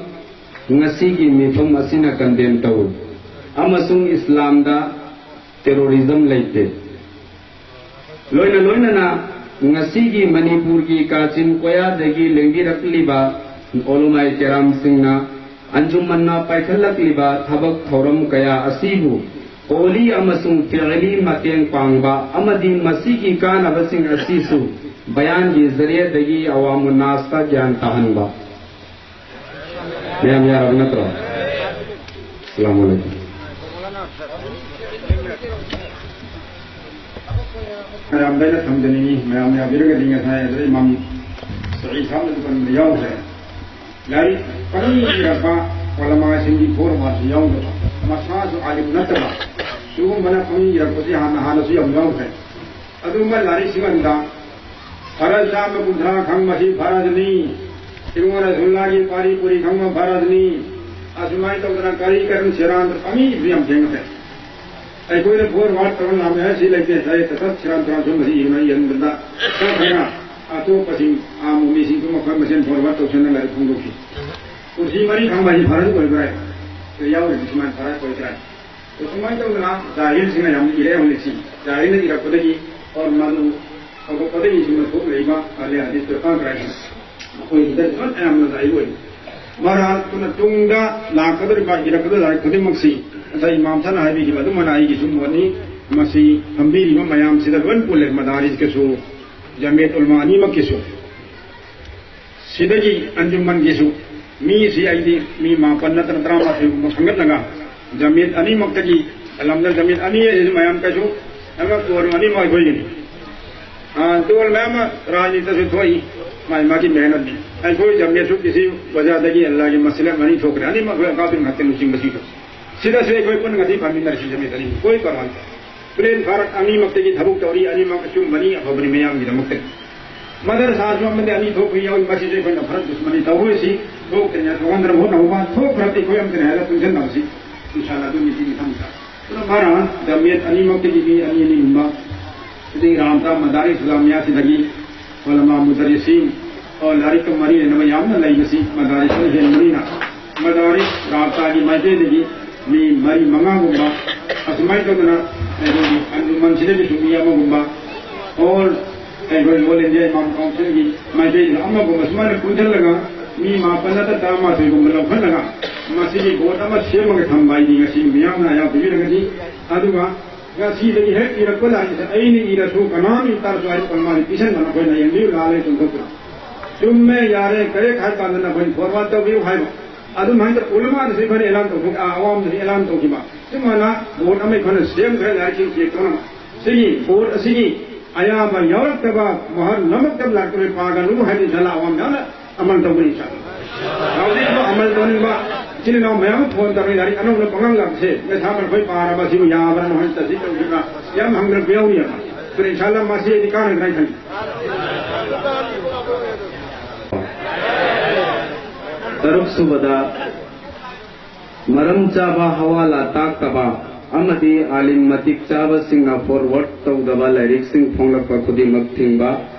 ꯉꯁꯤꯒꯤ ꯃꯤꯐꯝ ꯑꯁꯤꯅ ꯀꯟꯗꯦꯝ ꯇꯧꯏ, ꯑꯃꯁꯨꯡ ꯏꯁꯂꯥꯝꯗ ꯇꯦꯔꯣꯔꯤꯖꯝ ꯂꯩꯇꯦ꯫ ꯂꯣꯏꯅ ꯂꯣꯏꯅꯅ ꯉꯁꯤꯒꯤ ꯃꯅꯤꯄꯨꯔꯒꯤ ꯀꯥꯆꯤꯟ ꯀꯣꯌꯥꯗꯒꯤ ꯂꯦꯡꯕꯤꯔꯛꯂꯤꯕ ꯑꯣꯂꯣꯃꯥꯏ ꯀꯦꯔꯥꯝꯁꯤꯡꯅ ꯑꯟꯖꯨꯃꯟꯅ ꯄꯥꯏꯈꯠꯂꯛꯂꯤꯕ ꯊꯕꯛ ꯊꯧꯔꯝ ꯀꯌꯥ ꯑꯁꯤꯕꯨ ꯀꯣꯂꯤ ꯑꯃꯁꯨꯡ ꯐꯦꯂꯤ ꯃꯇꯦꯡ ꯄꯥꯡꯕ ꯑꯃꯗꯤ ꯃꯁꯤꯒꯤ ꯀꯥꯟꯅꯕꯁꯤꯡ ꯑꯁꯤꯁꯨ ꯕꯌꯥꯟꯒꯤ ꯖꯔꯤꯌꯥꯗꯒꯤ ꯑꯋꯥꯃꯨꯟꯅꯥꯁꯇ ꯒ꯭ꯌꯥꯟ ꯇꯥꯍꯟꯕ꯫ ꯃꯌꯥꯝ ꯌꯥꯔꯕ ꯅꯠꯇ꯭ꯔꯣ? ꯑꯁꯂꯥꯃꯨ ꯑꯂꯩꯀꯨꯝ꯫ ꯃꯌꯥꯝꯗ ꯑꯩꯅ ꯊꯝꯖꯅꯤꯡꯉꯤ, ꯃꯌꯥꯝ ꯌꯥꯕꯤꯔꯒꯗꯤ ꯉꯁꯥꯏ ꯑꯗꯨꯗ ꯏꯃꯥꯝ ꯁꯍꯤ ꯁꯥꯕꯅꯁꯨ ꯄꯟꯕꯗ ꯌꯥꯎꯈ꯭ꯔꯦ꯫ ꯂꯥꯏꯔꯤꯛ ꯄꯪꯏ ꯏꯔꯛꯄ ꯎꯂꯃꯥꯁꯤꯡꯒꯤ ꯐꯣꯔ ꯋꯥꯔꯗꯁꯨ ꯌꯥꯎꯗꯕ, ꯃꯁꯥꯁꯨ ꯑꯥꯂꯤꯝ ꯅꯠꯇꯕ, ꯁꯤꯒꯨꯝꯕꯅ ꯄꯪꯏ ꯏꯔꯛꯄꯁꯤ ꯍꯥꯟꯅ ꯍꯥꯟꯅꯁꯨ ꯌꯥꯝ ꯌꯥꯎꯈ꯭ꯔꯦ꯫ ꯑꯗꯨꯒꯨꯝꯕ ꯂꯥꯏꯔꯤꯛꯁꯤꯡ ꯑꯗꯨꯗ ꯐꯔꯖ ꯆꯥꯝꯃ ꯀꯨꯟꯊ꯭ꯔꯥ ꯈꯪꯕꯁꯤ ꯐꯔꯖꯅꯤ, ꯏꯕꯨꯡꯉꯣ ꯔꯁꯨꯜꯂꯥꯒꯤ ꯄꯥꯔꯤ ꯄꯨꯔꯤ ꯈꯪꯕ ꯐꯔꯖꯅꯤ, ꯑꯁꯨꯃꯥꯏꯅ ꯇꯧꯗꯅ ꯀꯔꯤ ꯀꯔꯝ ꯁꯦꯔꯥꯟ ꯄꯪꯏꯁꯨ ꯌꯥꯝ ꯊꯦꯡꯅꯈ꯭ꯔꯦ꯫ ꯑꯩꯈꯣꯏꯅ ꯐꯣꯔ ꯋꯥꯔꯗ ꯇꯧꯔ ꯂꯥꯛꯑꯦ ꯍꯥꯏ ꯁꯤ ꯂꯩꯇꯦ, ꯁꯥꯏ ꯇꯇꯠ ꯁꯦꯔꯥꯟ ꯇꯨꯔꯥꯟ ꯁꯨꯝꯕꯁꯤ ꯏꯕꯅ ꯏꯍꯟꯕꯗ ꯈꯔ ꯈꯔ ꯑꯇꯣꯞꯄꯁꯤꯡ ꯑꯥ ꯃꯨꯃꯤꯁꯤꯡꯁꯨ ꯃꯈꯣꯏ ꯃꯁꯦꯟ ꯐꯣꯔ ꯋꯥꯔꯗ ꯇꯧꯁꯟꯅ ꯂꯥꯏꯔꯤꯛ ꯐꯣꯡꯗꯣꯛꯈꯤ꯫ ꯀꯨꯔꯁꯤ ꯃꯔꯤ ꯈꯪꯕ ꯍꯥꯏꯁꯤ ꯐꯔꯖ ꯑꯣꯏꯕ꯭ꯔꯥ? ꯁꯤꯗ ꯌꯥꯎꯔꯤꯕ ꯁꯨꯃꯥꯏꯅ ꯐꯔꯖ ꯑꯣꯏꯗ꯭ꯔꯥ? ꯑꯗꯨꯃꯥꯏꯅ ꯇꯧꯗꯅ ꯖꯥꯍꯤꯜꯁꯤꯡꯅ ꯌꯥꯝꯅ ꯏꯔꯦ ꯍꯧꯖꯤꯛꯁꯤ꯫ ꯖꯥꯍꯤꯜꯅ ꯏꯔꯛꯄꯗꯒꯤ ꯑꯣꯔ ꯃꯗꯨ ꯍꯧꯔꯛꯄꯗꯒꯤ ꯁꯤꯒꯨꯝꯕ ꯊꯣꯛꯂꯛꯏꯕ ꯑꯍꯂꯦ ꯍꯗꯤꯁ ꯐꯤꯔꯀꯥ ꯀꯔꯥꯏꯁꯤꯅ ꯃꯈꯣꯏꯒꯤꯗ ꯂꯣꯏꯅ ꯑꯌꯥꯝꯕ ꯖꯥꯍꯤꯜ ꯑꯣꯏ꯫ ꯃꯔꯥꯜ ꯇꯨꯅ ꯇꯨꯡꯗ ꯂꯥꯛꯀꯗꯧꯔꯤꯕ ꯏꯔꯛꯀꯗꯧꯔꯤꯕ ꯂꯥꯏꯔꯤꯛ ꯈꯨꯗꯤꯡꯃꯛꯁꯤ ꯉꯁꯥꯏ ꯏꯃꯥꯝ ꯁꯥꯅ ꯍꯥꯏꯕꯤꯈꯤꯕ ꯑꯗꯨꯃꯥꯏꯅ ꯑꯩꯒꯤꯁꯨ ꯃꯣꯠꯅꯤ꯫ ꯃꯁꯤ ꯐꯝꯕꯤꯔꯤꯕ ꯃꯌꯥꯝꯁꯤꯗ ꯂꯣꯏꯅ ꯄꯨꯜꯂꯦ, ꯃꯗꯥꯔꯤꯁꯀꯤꯁꯨ, ꯖꯃꯤꯌꯠ ꯎꯂꯃꯥ ꯑꯅꯤꯃꯛꯀꯤꯁꯨ꯫ ꯁꯤꯗꯒꯤ ꯑꯟꯖꯨꯃꯟꯒꯤꯁꯨ ꯃꯤꯁꯤ ꯑꯩꯗꯤ ꯃꯤ ꯃꯥꯄꯟ ꯅꯠꯇ꯭ꯔ ꯇꯔꯥꯃꯥꯊꯣꯏꯒꯨꯝꯕ ꯈꯟꯒꯠꯂꯒ ꯖꯃꯤꯌꯠ ꯑꯅꯤꯃꯛꯇꯒꯤ, ꯑꯂꯝꯗ ꯖꯃꯤꯌꯠ ꯑꯅꯤ ꯍꯥꯏꯁꯤ ꯃꯌꯥꯝ ꯀꯩꯁꯨ ꯑꯃ ꯇꯣꯜ ꯑꯅꯤꯃꯛ ꯑꯩꯈꯣꯏꯒꯤꯅꯤ꯫ ꯑꯥ, ꯇꯣꯜ ꯃꯌꯥꯝ ꯑꯃ ꯔꯥꯖꯅꯤꯇꯤꯗꯁꯨ ꯊꯣꯛꯏ, ꯃꯥꯒꯤ ꯃꯥꯒꯤ ꯃꯦꯍꯅꯠꯅꯤ꯫ ꯑꯩꯈꯣꯏ ꯖꯃꯤꯌꯠꯁꯨ ꯀꯤꯁꯤ ꯋꯥꯖꯥꯗꯒꯤ ꯑꯜꯂꯥꯒꯤ ꯃꯁꯂꯥ ꯑꯅꯤ ꯊꯣꯛꯈ꯭ꯔꯦ꯫ ꯑꯅꯤꯃꯛ ꯑꯩꯈꯣꯏ ꯑꯀꯥꯕꯤꯔ ꯉꯥꯛꯇ ꯂꯨꯆꯤꯡꯕꯁꯤꯡꯗꯣ꯫ ꯁꯤꯗꯁꯨ ꯑꯩꯈꯣꯏ ꯄꯨꯟꯅ ꯉꯁꯤ ꯐꯝꯃꯤꯟꯅꯔꯤꯁꯤ ꯖꯃꯤꯌꯠ ꯑꯅꯤ꯫ ꯀꯣꯏ ꯄꯔꯋꯥꯟ ꯇꯦ꯫ ꯄ꯭ꯂꯦꯟ ꯐꯔꯛ ꯑꯅꯤꯃꯛꯇꯒꯤ ꯊꯕꯛ ꯇꯧꯔꯤ, ꯑꯅꯤꯃꯛ ꯑꯆꯨꯝꯕꯅꯤ, ꯑꯐꯕꯅꯤ ꯃꯌꯥꯝꯒꯤꯗꯃꯛꯇ꯫ ꯃꯗꯔꯁꯥꯁꯨ ꯑꯃꯗꯤ ꯑꯅꯤ ꯊꯣꯛꯄ ꯌꯥꯎꯏ, ꯃꯁꯤꯁꯨ ꯑꯩꯈꯣꯏꯅ ꯐꯔꯛ ꯗꯨꯁꯃꯅꯤ ꯇꯧꯔꯣꯏꯁꯤ꯫ ꯊꯣꯛꯇ꯭ꯔꯤꯉꯩ ꯊꯣꯛꯍꯟꯗꯅꯕ ꯍꯣꯠꯅꯍꯧꯕ, ꯊꯣꯛꯈ꯭ꯔꯗꯤ ꯑꯩꯈꯣꯏ ꯑꯃꯠꯇꯅꯤ ꯍꯥꯏꯅ ꯄꯨꯟꯁꯤꯟꯅꯕꯁꯤ꯫ ꯏꯟꯁꯥ ꯑꯜꯂꯥ ꯑꯗꯨ ꯃꯤꯇꯤꯡ ꯃꯊꯪ ꯆꯥ꯫ ꯄꯨꯂꯞ ꯃꯥꯅ ꯖꯃꯤꯌꯠ ꯑꯅꯤꯃꯛꯇꯒꯤ ꯃꯤ ꯑꯅꯤ ꯑꯅꯤꯒꯨꯝꯕ, ꯑꯗꯒꯤ ꯔꯥꯝꯇꯥ ꯃꯗꯥꯔꯤꯁ ꯏꯁꯂꯥꯃꯤꯌꯥꯁꯤꯗꯒꯤ ꯎꯂꯃꯥ ꯃꯨꯗꯔꯤꯁꯤꯟ, ꯑꯣ, ꯂꯥꯏꯔꯤꯛꯀ ꯃꯔꯤ ꯂꯩꯅꯕ ꯌꯥꯝꯅ ꯂꯩꯕꯁꯤ ꯃꯗꯥꯔꯤꯁꯅ ꯍꯦꯟꯕꯅꯤꯅ, ꯃꯗꯥꯔꯤꯁ ꯔꯥꯕꯇꯥꯒꯤ ꯃꯥꯏꯀꯩꯗꯒꯤ ꯃꯤ ꯃꯔꯤ ꯃꯉꯥꯒꯨꯝꯕ, ꯑꯁꯨꯃꯥꯏꯅ ꯇꯧꯗꯅ ꯑꯩꯈꯣꯏꯒꯤ ꯑꯟꯖꯨꯃꯟꯁꯤꯗꯒꯤꯁꯨ ꯃꯤ ꯑꯃꯒꯨꯝꯕ, ꯑꯣꯜ ꯑꯩꯈꯣꯏ ꯑꯣꯜ ꯏꯟꯗꯤꯌꯥ ꯏꯃꯥꯝ ꯀꯥꯎꯟꯁꯤꯜꯒꯤ ꯃꯥꯏꯀꯩꯗ ꯑꯃꯒꯨꯝꯕ, ꯁꯨꯃꯥꯏꯅ ꯄꯨꯟꯁꯤꯜꯂꯒ ꯃꯤ ꯃꯥꯄꯟ ꯅꯠꯇ꯭ꯔ ꯇꯔꯥꯃꯥꯊꯣꯏꯒꯨꯝꯕ ꯂꯧꯈꯠꯂꯒ ꯃꯁꯤꯒꯤ ꯕꯣꯔꯗ ꯑꯃ ꯁꯦꯝꯃꯒ ꯊꯝꯕ ꯍꯥꯏꯗꯤ ꯉꯁꯤ ꯃꯤꯌꯥꯝꯅ ꯑꯌꯥꯕ ꯄꯤꯕꯤꯔꯒꯗꯤ, ꯑꯗꯨꯒ ꯉꯁꯤꯗꯒꯤ ꯍꯦꯛ ꯏꯔꯛꯄ ꯂꯥꯏꯔꯤꯛꯁꯦ ꯑꯩꯅ ꯏꯔꯁꯨ ꯀꯅꯥꯝ ꯏ ꯇꯥꯔꯁꯨ ꯑꯩ ꯀꯣꯜꯃꯥꯗꯤ ꯄꯤꯁꯟꯕ ꯅꯈꯣꯏꯅ ꯌꯦꯡꯕꯤꯌꯨ, ꯂꯥꯜꯂꯦ ꯆꯨꯝꯊꯣꯛꯄꯤꯔꯣ꯫ ꯆꯨꯝꯃꯦ, ꯌꯥꯔꯦ, ꯀꯔꯦꯛ ꯍꯥꯏ ꯀꯥꯟꯗ ꯅꯈꯣꯏꯅ ꯐꯣꯔꯋꯥꯔꯗ ꯇꯧꯕꯤꯌꯨ ꯍꯥꯏꯕ꯫ ꯑꯗꯨꯝ ꯍꯥꯏꯅ ꯎꯂꯃꯥꯗꯁꯨ ꯑꯩꯈꯣꯏꯅ ꯑꯦꯂꯥꯟ ꯇꯧꯊꯣꯛ ꯑ, ꯑꯋꯥꯝꯗꯁꯨ ꯑꯦꯂꯥꯟ ꯇꯧꯈꯤꯕ꯫ ꯁꯨꯃꯥꯏꯅ ꯕꯣꯔꯗ ꯑꯃ ꯑꯩꯈꯣꯏꯅ ꯁꯦꯝꯈ꯭ꯔꯦ ꯂꯥꯏꯔꯤꯛꯁꯤꯡ ꯆꯦꯛ ꯇꯧꯅꯕ꯫ ꯁꯤꯒꯤ ꯕꯣꯔꯗ ꯑꯁꯤꯒꯤ ꯑꯌꯥꯝꯕ ꯌꯥꯎꯔꯛꯇꯕ, ꯃꯍꯥꯔ ꯅꯝꯃꯛꯇꯕ ꯂꯥꯏꯔꯤꯛꯇꯨ ꯂꯣꯏ ꯄꯥꯒꯅꯨ ꯍꯥꯏꯗꯅ ꯏꯟꯁꯥ ꯑꯜꯂꯥ ꯑꯋꯥꯝ ꯌꯥꯝꯅ ꯑꯃꯜ ꯇꯧꯒꯅꯤ ꯏꯟꯁꯥ ꯑꯜꯂꯥ꯫ ꯍꯧꯖꯤꯛꯁꯨ ꯑꯃꯜ ꯇꯧꯅꯤꯡꯕ ꯏꯆꯤꯜ ꯏꯅꯥꯎ ꯃꯌꯥꯝ ꯑꯃ ꯐꯣꯟ ꯇꯧꯔꯤ, ꯂꯥꯏꯔꯤꯛ ꯑꯅꯧꯕ ꯄꯪꯉꯥꯡ ꯂꯥꯛꯄꯁꯦ, ꯃꯦꯊꯥ ꯃꯈꯣꯏ ꯄꯥꯔꯕ ꯁꯤꯕꯨ ꯌꯥꯕ꯭ꯔꯥ ꯅꯣꯏ ꯇꯧꯁꯤ ꯇꯧꯁꯤꯕ꯭ꯔꯥ ꯌꯥꯝ ꯍꯪꯅꯔꯛꯄ ꯌꯥꯎꯔꯤꯑꯕ꯫ ꯑꯗꯨꯅ ꯏꯟꯁꯥ ꯑꯜꯂꯥ ꯃꯁꯤ ꯑꯩꯗꯤ ꯀꯥꯟꯅꯒꯗ꯭ꯔꯥ ꯍꯥꯏꯅ ꯈꯜꯂꯤ꯫ ꯇꯔꯨꯛ ꯁꯨꯕꯗ, ꯃꯔꯝ ꯆꯥꯕ ꯍꯋꯥꯂꯥ ꯇꯥꯛꯇꯕ ꯑꯃꯗꯤ ꯑꯥꯂꯤꯝ ꯃꯇꯤꯛ ꯆꯥꯕꯁꯤꯡꯅ ꯐꯣꯔꯋꯥꯔꯗ ꯇꯧꯗꯕ ꯂꯥꯏꯔꯤꯛꯁꯤꯡ ꯐꯣꯡꯂꯛꯄ ꯈꯨꯗꯤꯡꯃꯛ ꯊꯤꯡꯕ,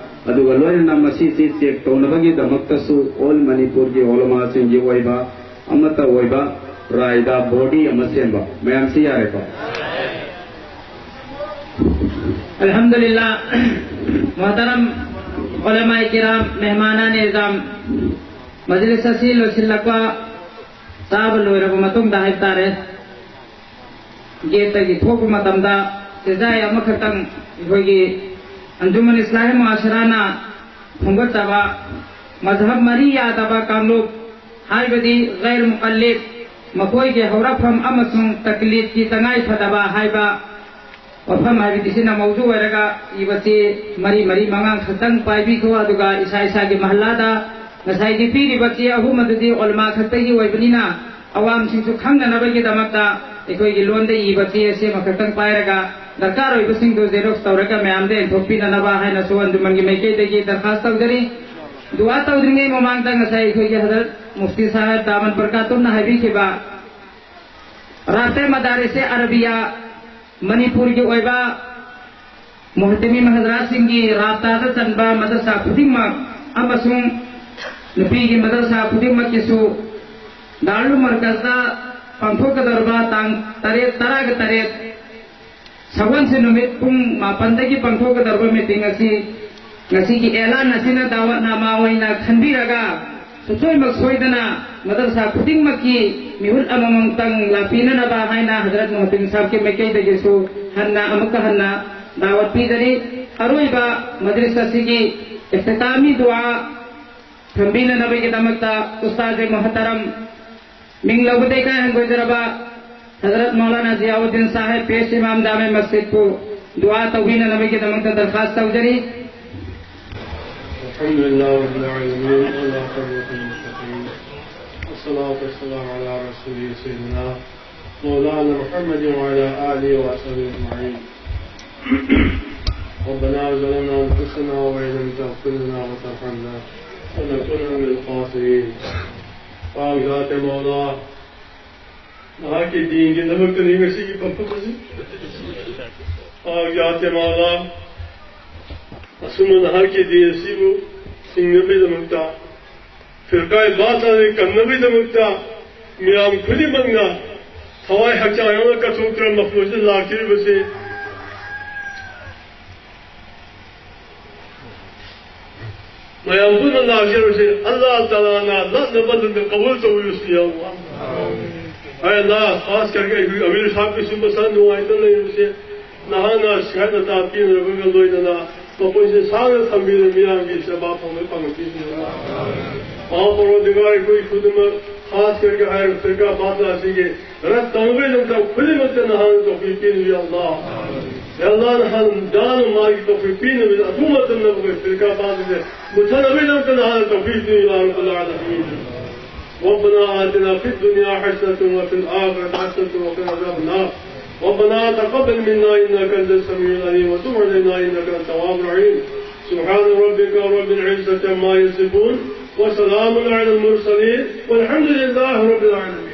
ꯑꯗꯨꯒ ꯂꯣꯏꯅꯅ ꯃꯁꯤꯁꯤ ꯆꯦꯛ ꯇꯧꯅꯕꯒꯤꯗꯃꯛꯇꯁꯨ ꯑꯣꯜ ꯃꯅꯤꯄꯨꯔꯒꯤ ꯑꯣꯂꯃꯥꯁꯤꯡꯒꯤ ꯑꯣꯏꯕ ꯑꯃꯠꯇ ꯑꯣꯏꯕ ꯔꯥꯏꯗ ꯕꯣꯗꯤ ꯑꯃ ꯁꯦꯝꯕ꯫ ꯃꯌꯥꯝꯁꯤ ꯌꯥꯔꯦꯀꯣ? ꯑꯜꯍꯝꯗꯨꯂꯤꯜꯂꯥ, ꯃꯣꯍꯇꯔꯝ ꯎꯂꯃꯥꯏ ꯀꯤꯔꯥꯝ, ꯃꯦꯍꯃꯥꯅꯥꯅꯦ ꯏꯖꯥꯝ, ꯃꯖꯂꯤꯁ ꯑꯁꯤ ꯂꯣꯏꯁꯤꯜꯂꯛꯄ, ꯆꯥꯕ ꯂꯣꯏꯔꯕ ꯃꯇꯨꯡꯗ ꯍꯥꯏꯕ ꯇꯥꯔꯦ, ꯒꯦꯠꯇꯒꯤ ꯊꯣꯛꯄ ꯃꯇꯝꯗ ꯆꯦꯖꯥꯏ ꯑꯃꯈꯛꯇꯪ ꯑꯩꯈꯣꯏꯒꯤ ꯑꯟꯖꯨꯃꯟ ꯏꯁꯂꯥꯍꯤ ꯃꯨꯑꯥꯁꯤꯔꯥꯅ ꯈꯣꯝꯒꯠꯆꯕ ꯃꯖꯍꯕ ꯃꯔꯤ ꯌꯥꯗꯕ ꯀꯥꯡꯂꯨꯞ, ꯍꯥꯏꯕꯗꯤ ꯒꯩꯔ ꯃꯨꯀꯜꯂꯤꯗ, ꯃꯈꯣꯏꯒꯤ ꯍꯧꯔꯛꯐꯝ ꯑꯃꯁꯨꯡ ꯇꯛꯂꯤꯗꯀꯤ ꯇꯉꯥꯏ ꯐꯗꯕ ꯍꯥꯏꯕ ꯋꯥꯐꯝ ꯍꯥꯏꯕꯗꯤ ꯁꯤꯅ ꯃꯧꯖꯨ ꯑꯣꯏꯔꯒ ꯏꯕ ꯆꯦ ꯃꯔꯤ ꯃꯔꯤ ꯃꯉꯥ ꯈꯛꯇꯪ ꯄꯥꯏꯕꯤꯈꯣ, ꯑꯗꯨꯒ ꯏꯁꯥ ꯏꯁꯥꯒꯤ ꯃꯍꯜꯂꯥꯗ ꯉꯁꯥꯏꯒꯤ ꯄꯤꯔꯤꯕ ꯆꯦ ꯑꯍꯨꯝ ꯑꯗꯨꯗꯤ ꯑꯣꯂꯃꯥ ꯈꯛꯇꯒꯤ ꯑꯣꯏꯕꯅꯤꯅ, ꯑꯋꯥꯝꯁꯤꯡꯁꯨ ꯈꯪꯅꯅꯕꯒꯤꯗꯃꯛꯇ ꯑꯩꯈꯣꯏꯒꯤ ꯂꯣꯟꯗ ꯏꯕ ꯆꯦ ꯑꯁꯤ ꯑꯃꯈꯛꯇꯪ ꯄꯥꯏꯔꯒ, ꯗꯔꯀꯥꯔ ꯑꯣꯏꯕꯁꯤꯡꯗꯨ ꯖꯦꯔꯣꯛꯁ ꯇꯧꯔꯒ ꯃꯌꯥꯝꯗ ꯌꯦꯟꯊꯣꯛꯄꯤꯅꯅꯕ ꯍꯥꯏꯅꯁꯨ ꯑꯟꯖꯨꯃꯟꯒꯤ ꯃꯥꯏꯀꯩꯗꯒꯤ ꯗꯔꯈꯥꯁ ꯇꯧꯖꯔꯤ꯫ ꯗꯨꯋꯥ ꯇꯧꯗ꯭ꯔꯤꯉꯩ ꯃꯃꯥꯡꯗ ꯉꯁꯥꯏ ꯑꯩꯈꯣꯏꯒꯤ ꯍꯖꯔꯠ ꯃꯨꯐꯇꯤ ꯁꯥꯍꯦꯕ ꯗꯥꯃꯟ ꯕꯔꯀꯥꯇꯨꯝꯅ ꯍꯥꯏꯕꯤꯈꯤꯕ, ꯔꯥꯕꯇꯦ ꯃꯗꯥꯔꯤꯁꯦ ꯑꯔꯕꯤꯌꯥ, ꯃꯅꯤꯄꯨꯔꯒꯤ ꯑꯣꯏꯕ ꯃꯨꯍꯇꯃꯤꯝ ꯍꯖꯔꯥꯠꯁꯤꯡꯒꯤ ꯔꯥꯕꯇꯥꯗ ꯆꯟꯕ ꯃꯗꯔꯁꯥ ꯈꯨꯗꯤꯡꯃꯛ ꯑꯃꯁꯨꯡ ꯅꯨꯄꯤꯒꯤ ꯃꯗꯔꯁꯥ ꯈꯨꯗꯤꯡꯃꯛꯀꯤꯁꯨ ꯗꯥꯔꯨꯜ ꯃꯔꯀꯖꯗ ꯄꯥꯡꯊꯣꯛꯀꯗꯧꯔꯕ ꯇꯥꯡ ꯇꯔꯦꯠ, ꯇꯔꯥꯒ ꯇꯔꯦꯠ, ꯁꯒꯣꯜꯁꯦꯟ ꯅꯨꯃꯤꯠ ꯄꯨꯡ ꯃꯥꯄꯟꯗꯒꯤ ꯄꯥꯡꯊꯣꯛꯀꯗꯧꯔꯕ ꯃꯤꯇꯤꯡ ꯑꯁꯤ ꯉꯁꯤꯒꯤ ꯑꯦꯂꯥꯟ ꯑꯁꯤꯅ ꯗꯥꯋꯠꯅꯥꯃꯥ ꯑꯣꯏꯅ ꯈꯟꯕꯤꯔꯒ, ꯁꯨꯡꯁꯣꯏꯃꯛ ꯁꯣꯏꯗꯅ ꯃꯗꯔꯁꯥ ꯈꯨꯗꯤꯡꯃꯛꯀꯤ ꯃꯤꯍꯨꯠ ꯑꯃꯃꯝꯇꯪ ꯂꯥꯛꯄꯤꯅꯅꯕ ꯍꯥꯏꯅ ꯍꯖꯔꯠ ꯃꯨꯍꯇꯤꯟ ꯁꯥꯍꯕꯀꯤ ꯃꯥꯏꯀꯩꯗꯒꯤꯁꯨ ꯍꯟꯅ ꯑꯃꯨꯛꯀ ꯍꯟꯅ ꯗꯥꯋꯠ ꯄꯤꯖꯔꯤ꯫ ꯑꯔꯣꯏꯕ ꯃꯗꯔꯁꯥ ꯑꯁꯤꯒꯤ ꯏꯐꯇꯤꯇꯥꯃꯤ ꯗꯨꯋꯥ ꯊꯝꯕꯤꯅꯅꯕꯒꯤꯗꯃꯛꯇ ꯎꯁꯇꯥꯖꯦ ꯃꯨꯍꯇꯔꯝ, ꯃꯤꯡ ꯂꯧꯕꯗ ꯏꯀꯥꯏ ꯍꯪꯒꯣꯏꯖꯔꯕ ꯍꯖꯔꯠ ꯃꯧꯂꯥꯅꯥ ꯖꯤꯌꯥꯎꯗꯤꯟ ꯁꯥꯍꯦꯕ, ꯄꯦꯁ ꯏꯃꯥꯝ ꯖꯥꯃꯦ ꯃꯁꯖꯤꯗꯄꯨ ꯗꯨꯋꯥ ꯇꯧꯕꯤꯅꯅꯕꯒꯤꯗꯃꯛꯇ ꯗꯔꯈꯥꯁ ꯇꯧꯖꯔꯤ꯫ الحمد لله رب العالمين، والعاقبة للمتقين، والصلاة والسلام على رسوله سيدنا مولانا محمد وعلى آله وصحبه أجمعين. ربنا ظلمنا أنفسنا وإن لم تغفر لنا وترحمنا لنكونن من الخاسرين. ꯄꯥꯛ ꯖꯥꯠ ꯃꯧꯂꯥ, ꯅꯍꯥꯛꯀꯤ ꯗꯤꯟꯒꯤꯗꯃꯛꯇꯅꯤ ꯉꯁꯤꯒꯤ ꯐꯝꯐꯝ ꯑꯁꯤ꯫ ꯄꯥꯛ ꯖꯥꯠ ꯃꯧꯂꯥ, ꯑꯁꯨꯝꯅ ꯅꯍꯥꯛꯀꯤ ꯗꯤꯟ ꯑꯁꯤꯕꯨ ꯍꯤꯡꯅꯕꯒꯤꯗꯃꯛꯇ, ꯐꯤꯔꯀꯥꯏ ꯕꯥꯇꯤꯜ ꯀꯟꯅꯕꯒꯤꯗꯃꯛꯇ ꯃꯤꯌꯥꯝ ꯈꯨꯗꯤꯡꯃꯛꯅ ꯊꯋꯥꯏ ꯍꯛꯆꯥꯡ ꯌꯥꯎꯅ ꯀꯠꯊꯣꯛꯇꯨꯅ ꯃꯐꯝ ꯑꯁꯤꯗ ꯂꯥꯛꯆꯔꯤꯕꯁꯤ, ꯃꯌꯥꯝ ꯄꯨꯟꯅ ꯂꯥꯛꯆꯔꯤꯕꯁꯤ ꯑꯜꯂꯥꯍ ꯇꯥꯂꯥꯅ ꯂꯥꯠꯅꯕ ꯂꯝꯗ ꯀꯕꯨꯜ ꯇꯧꯕꯤꯔꯁꯤ, ꯌꯥ ꯑꯜꯂꯥꯍ꯫ ꯑꯩ ꯑꯜꯂꯥꯍ, ꯈꯥꯁ ꯀꯔꯀꯦ ꯑꯩꯈꯣꯏ ꯑꯃꯤꯔ ꯁꯥꯍꯕꯀꯤꯁꯨ ꯃꯁꯥ ꯅꯨꯡꯉꯥꯏꯇꯅ ꯂꯩꯕꯁꯦ, ꯅꯍꯥꯛꯅ ꯁꯤꯈꯥꯏ ꯃꯇꯥ ꯄꯤꯅꯔꯕꯒ ꯂꯣꯏꯅꯅ ꯃꯈꯣꯏꯁꯦ ꯁꯥꯡꯅ ꯊꯝꯕꯤꯗꯨꯅ ꯃꯤꯌꯥꯝꯒꯤ ꯁꯦꯕꯥ ꯐꯪꯕ ꯄꯥꯡꯒꯜ ꯄꯤꯁꯤꯟꯕꯤꯌꯨ꯫ ꯃꯍꯥ ꯄꯔꯋꯔꯗꯤꯒꯥꯔ, ꯑꯩꯈꯣꯏ ꯈꯨꯗꯤꯡꯃꯛ ꯈꯥꯁ ꯀꯔꯀꯦ ꯍꯥꯏꯔꯤꯕ ꯐꯤꯔꯀꯥ ꯕꯥꯇꯤꯜ ꯑꯁꯤꯒꯤ ꯔꯠ ꯇꯧꯅꯕꯒꯤꯗꯃꯛꯇ ꯈꯨꯗꯤꯡꯃꯛꯇ ꯅꯍꯥꯛꯅ ꯇꯧꯕꯤ ꯄꯤꯕꯤꯌꯨ, ꯌꯥ ꯑꯜꯂꯥꯍ꯫ ꯌꯥ ꯑꯜꯂꯥꯍ, ꯅꯍꯥꯟ ꯗꯥꯅ ꯃꯥꯒꯤ ꯇꯧꯐꯤꯛ ꯄꯤꯅꯕꯒꯤ ꯑꯊꯨꯕ ꯃꯇꯝꯗ ꯑꯩꯈꯣꯏ ꯐꯤꯔꯀꯥ ꯄꯥꯕꯁꯦ ꯃꯨꯊꯅꯕꯒꯤꯗꯃꯛꯇ ꯅꯍꯥꯟ ꯇꯧꯐꯤꯛ ꯄꯤꯌꯨ ꯌꯥ ꯔꯕꯕꯜ ꯑꯥꯂꯃꯤꯟ. ربنا آتنا في الدنيا حسنة وفي الآخرة حسنة وقنا عذاب النار. ربنا تقبل منا إنك أنت السميع العليم وتب علينا إنك أنت التواب الرحيم. سبحان ربك رب العزة عما يصفون وسلام على المرسلين والحمد لله رب العالمين.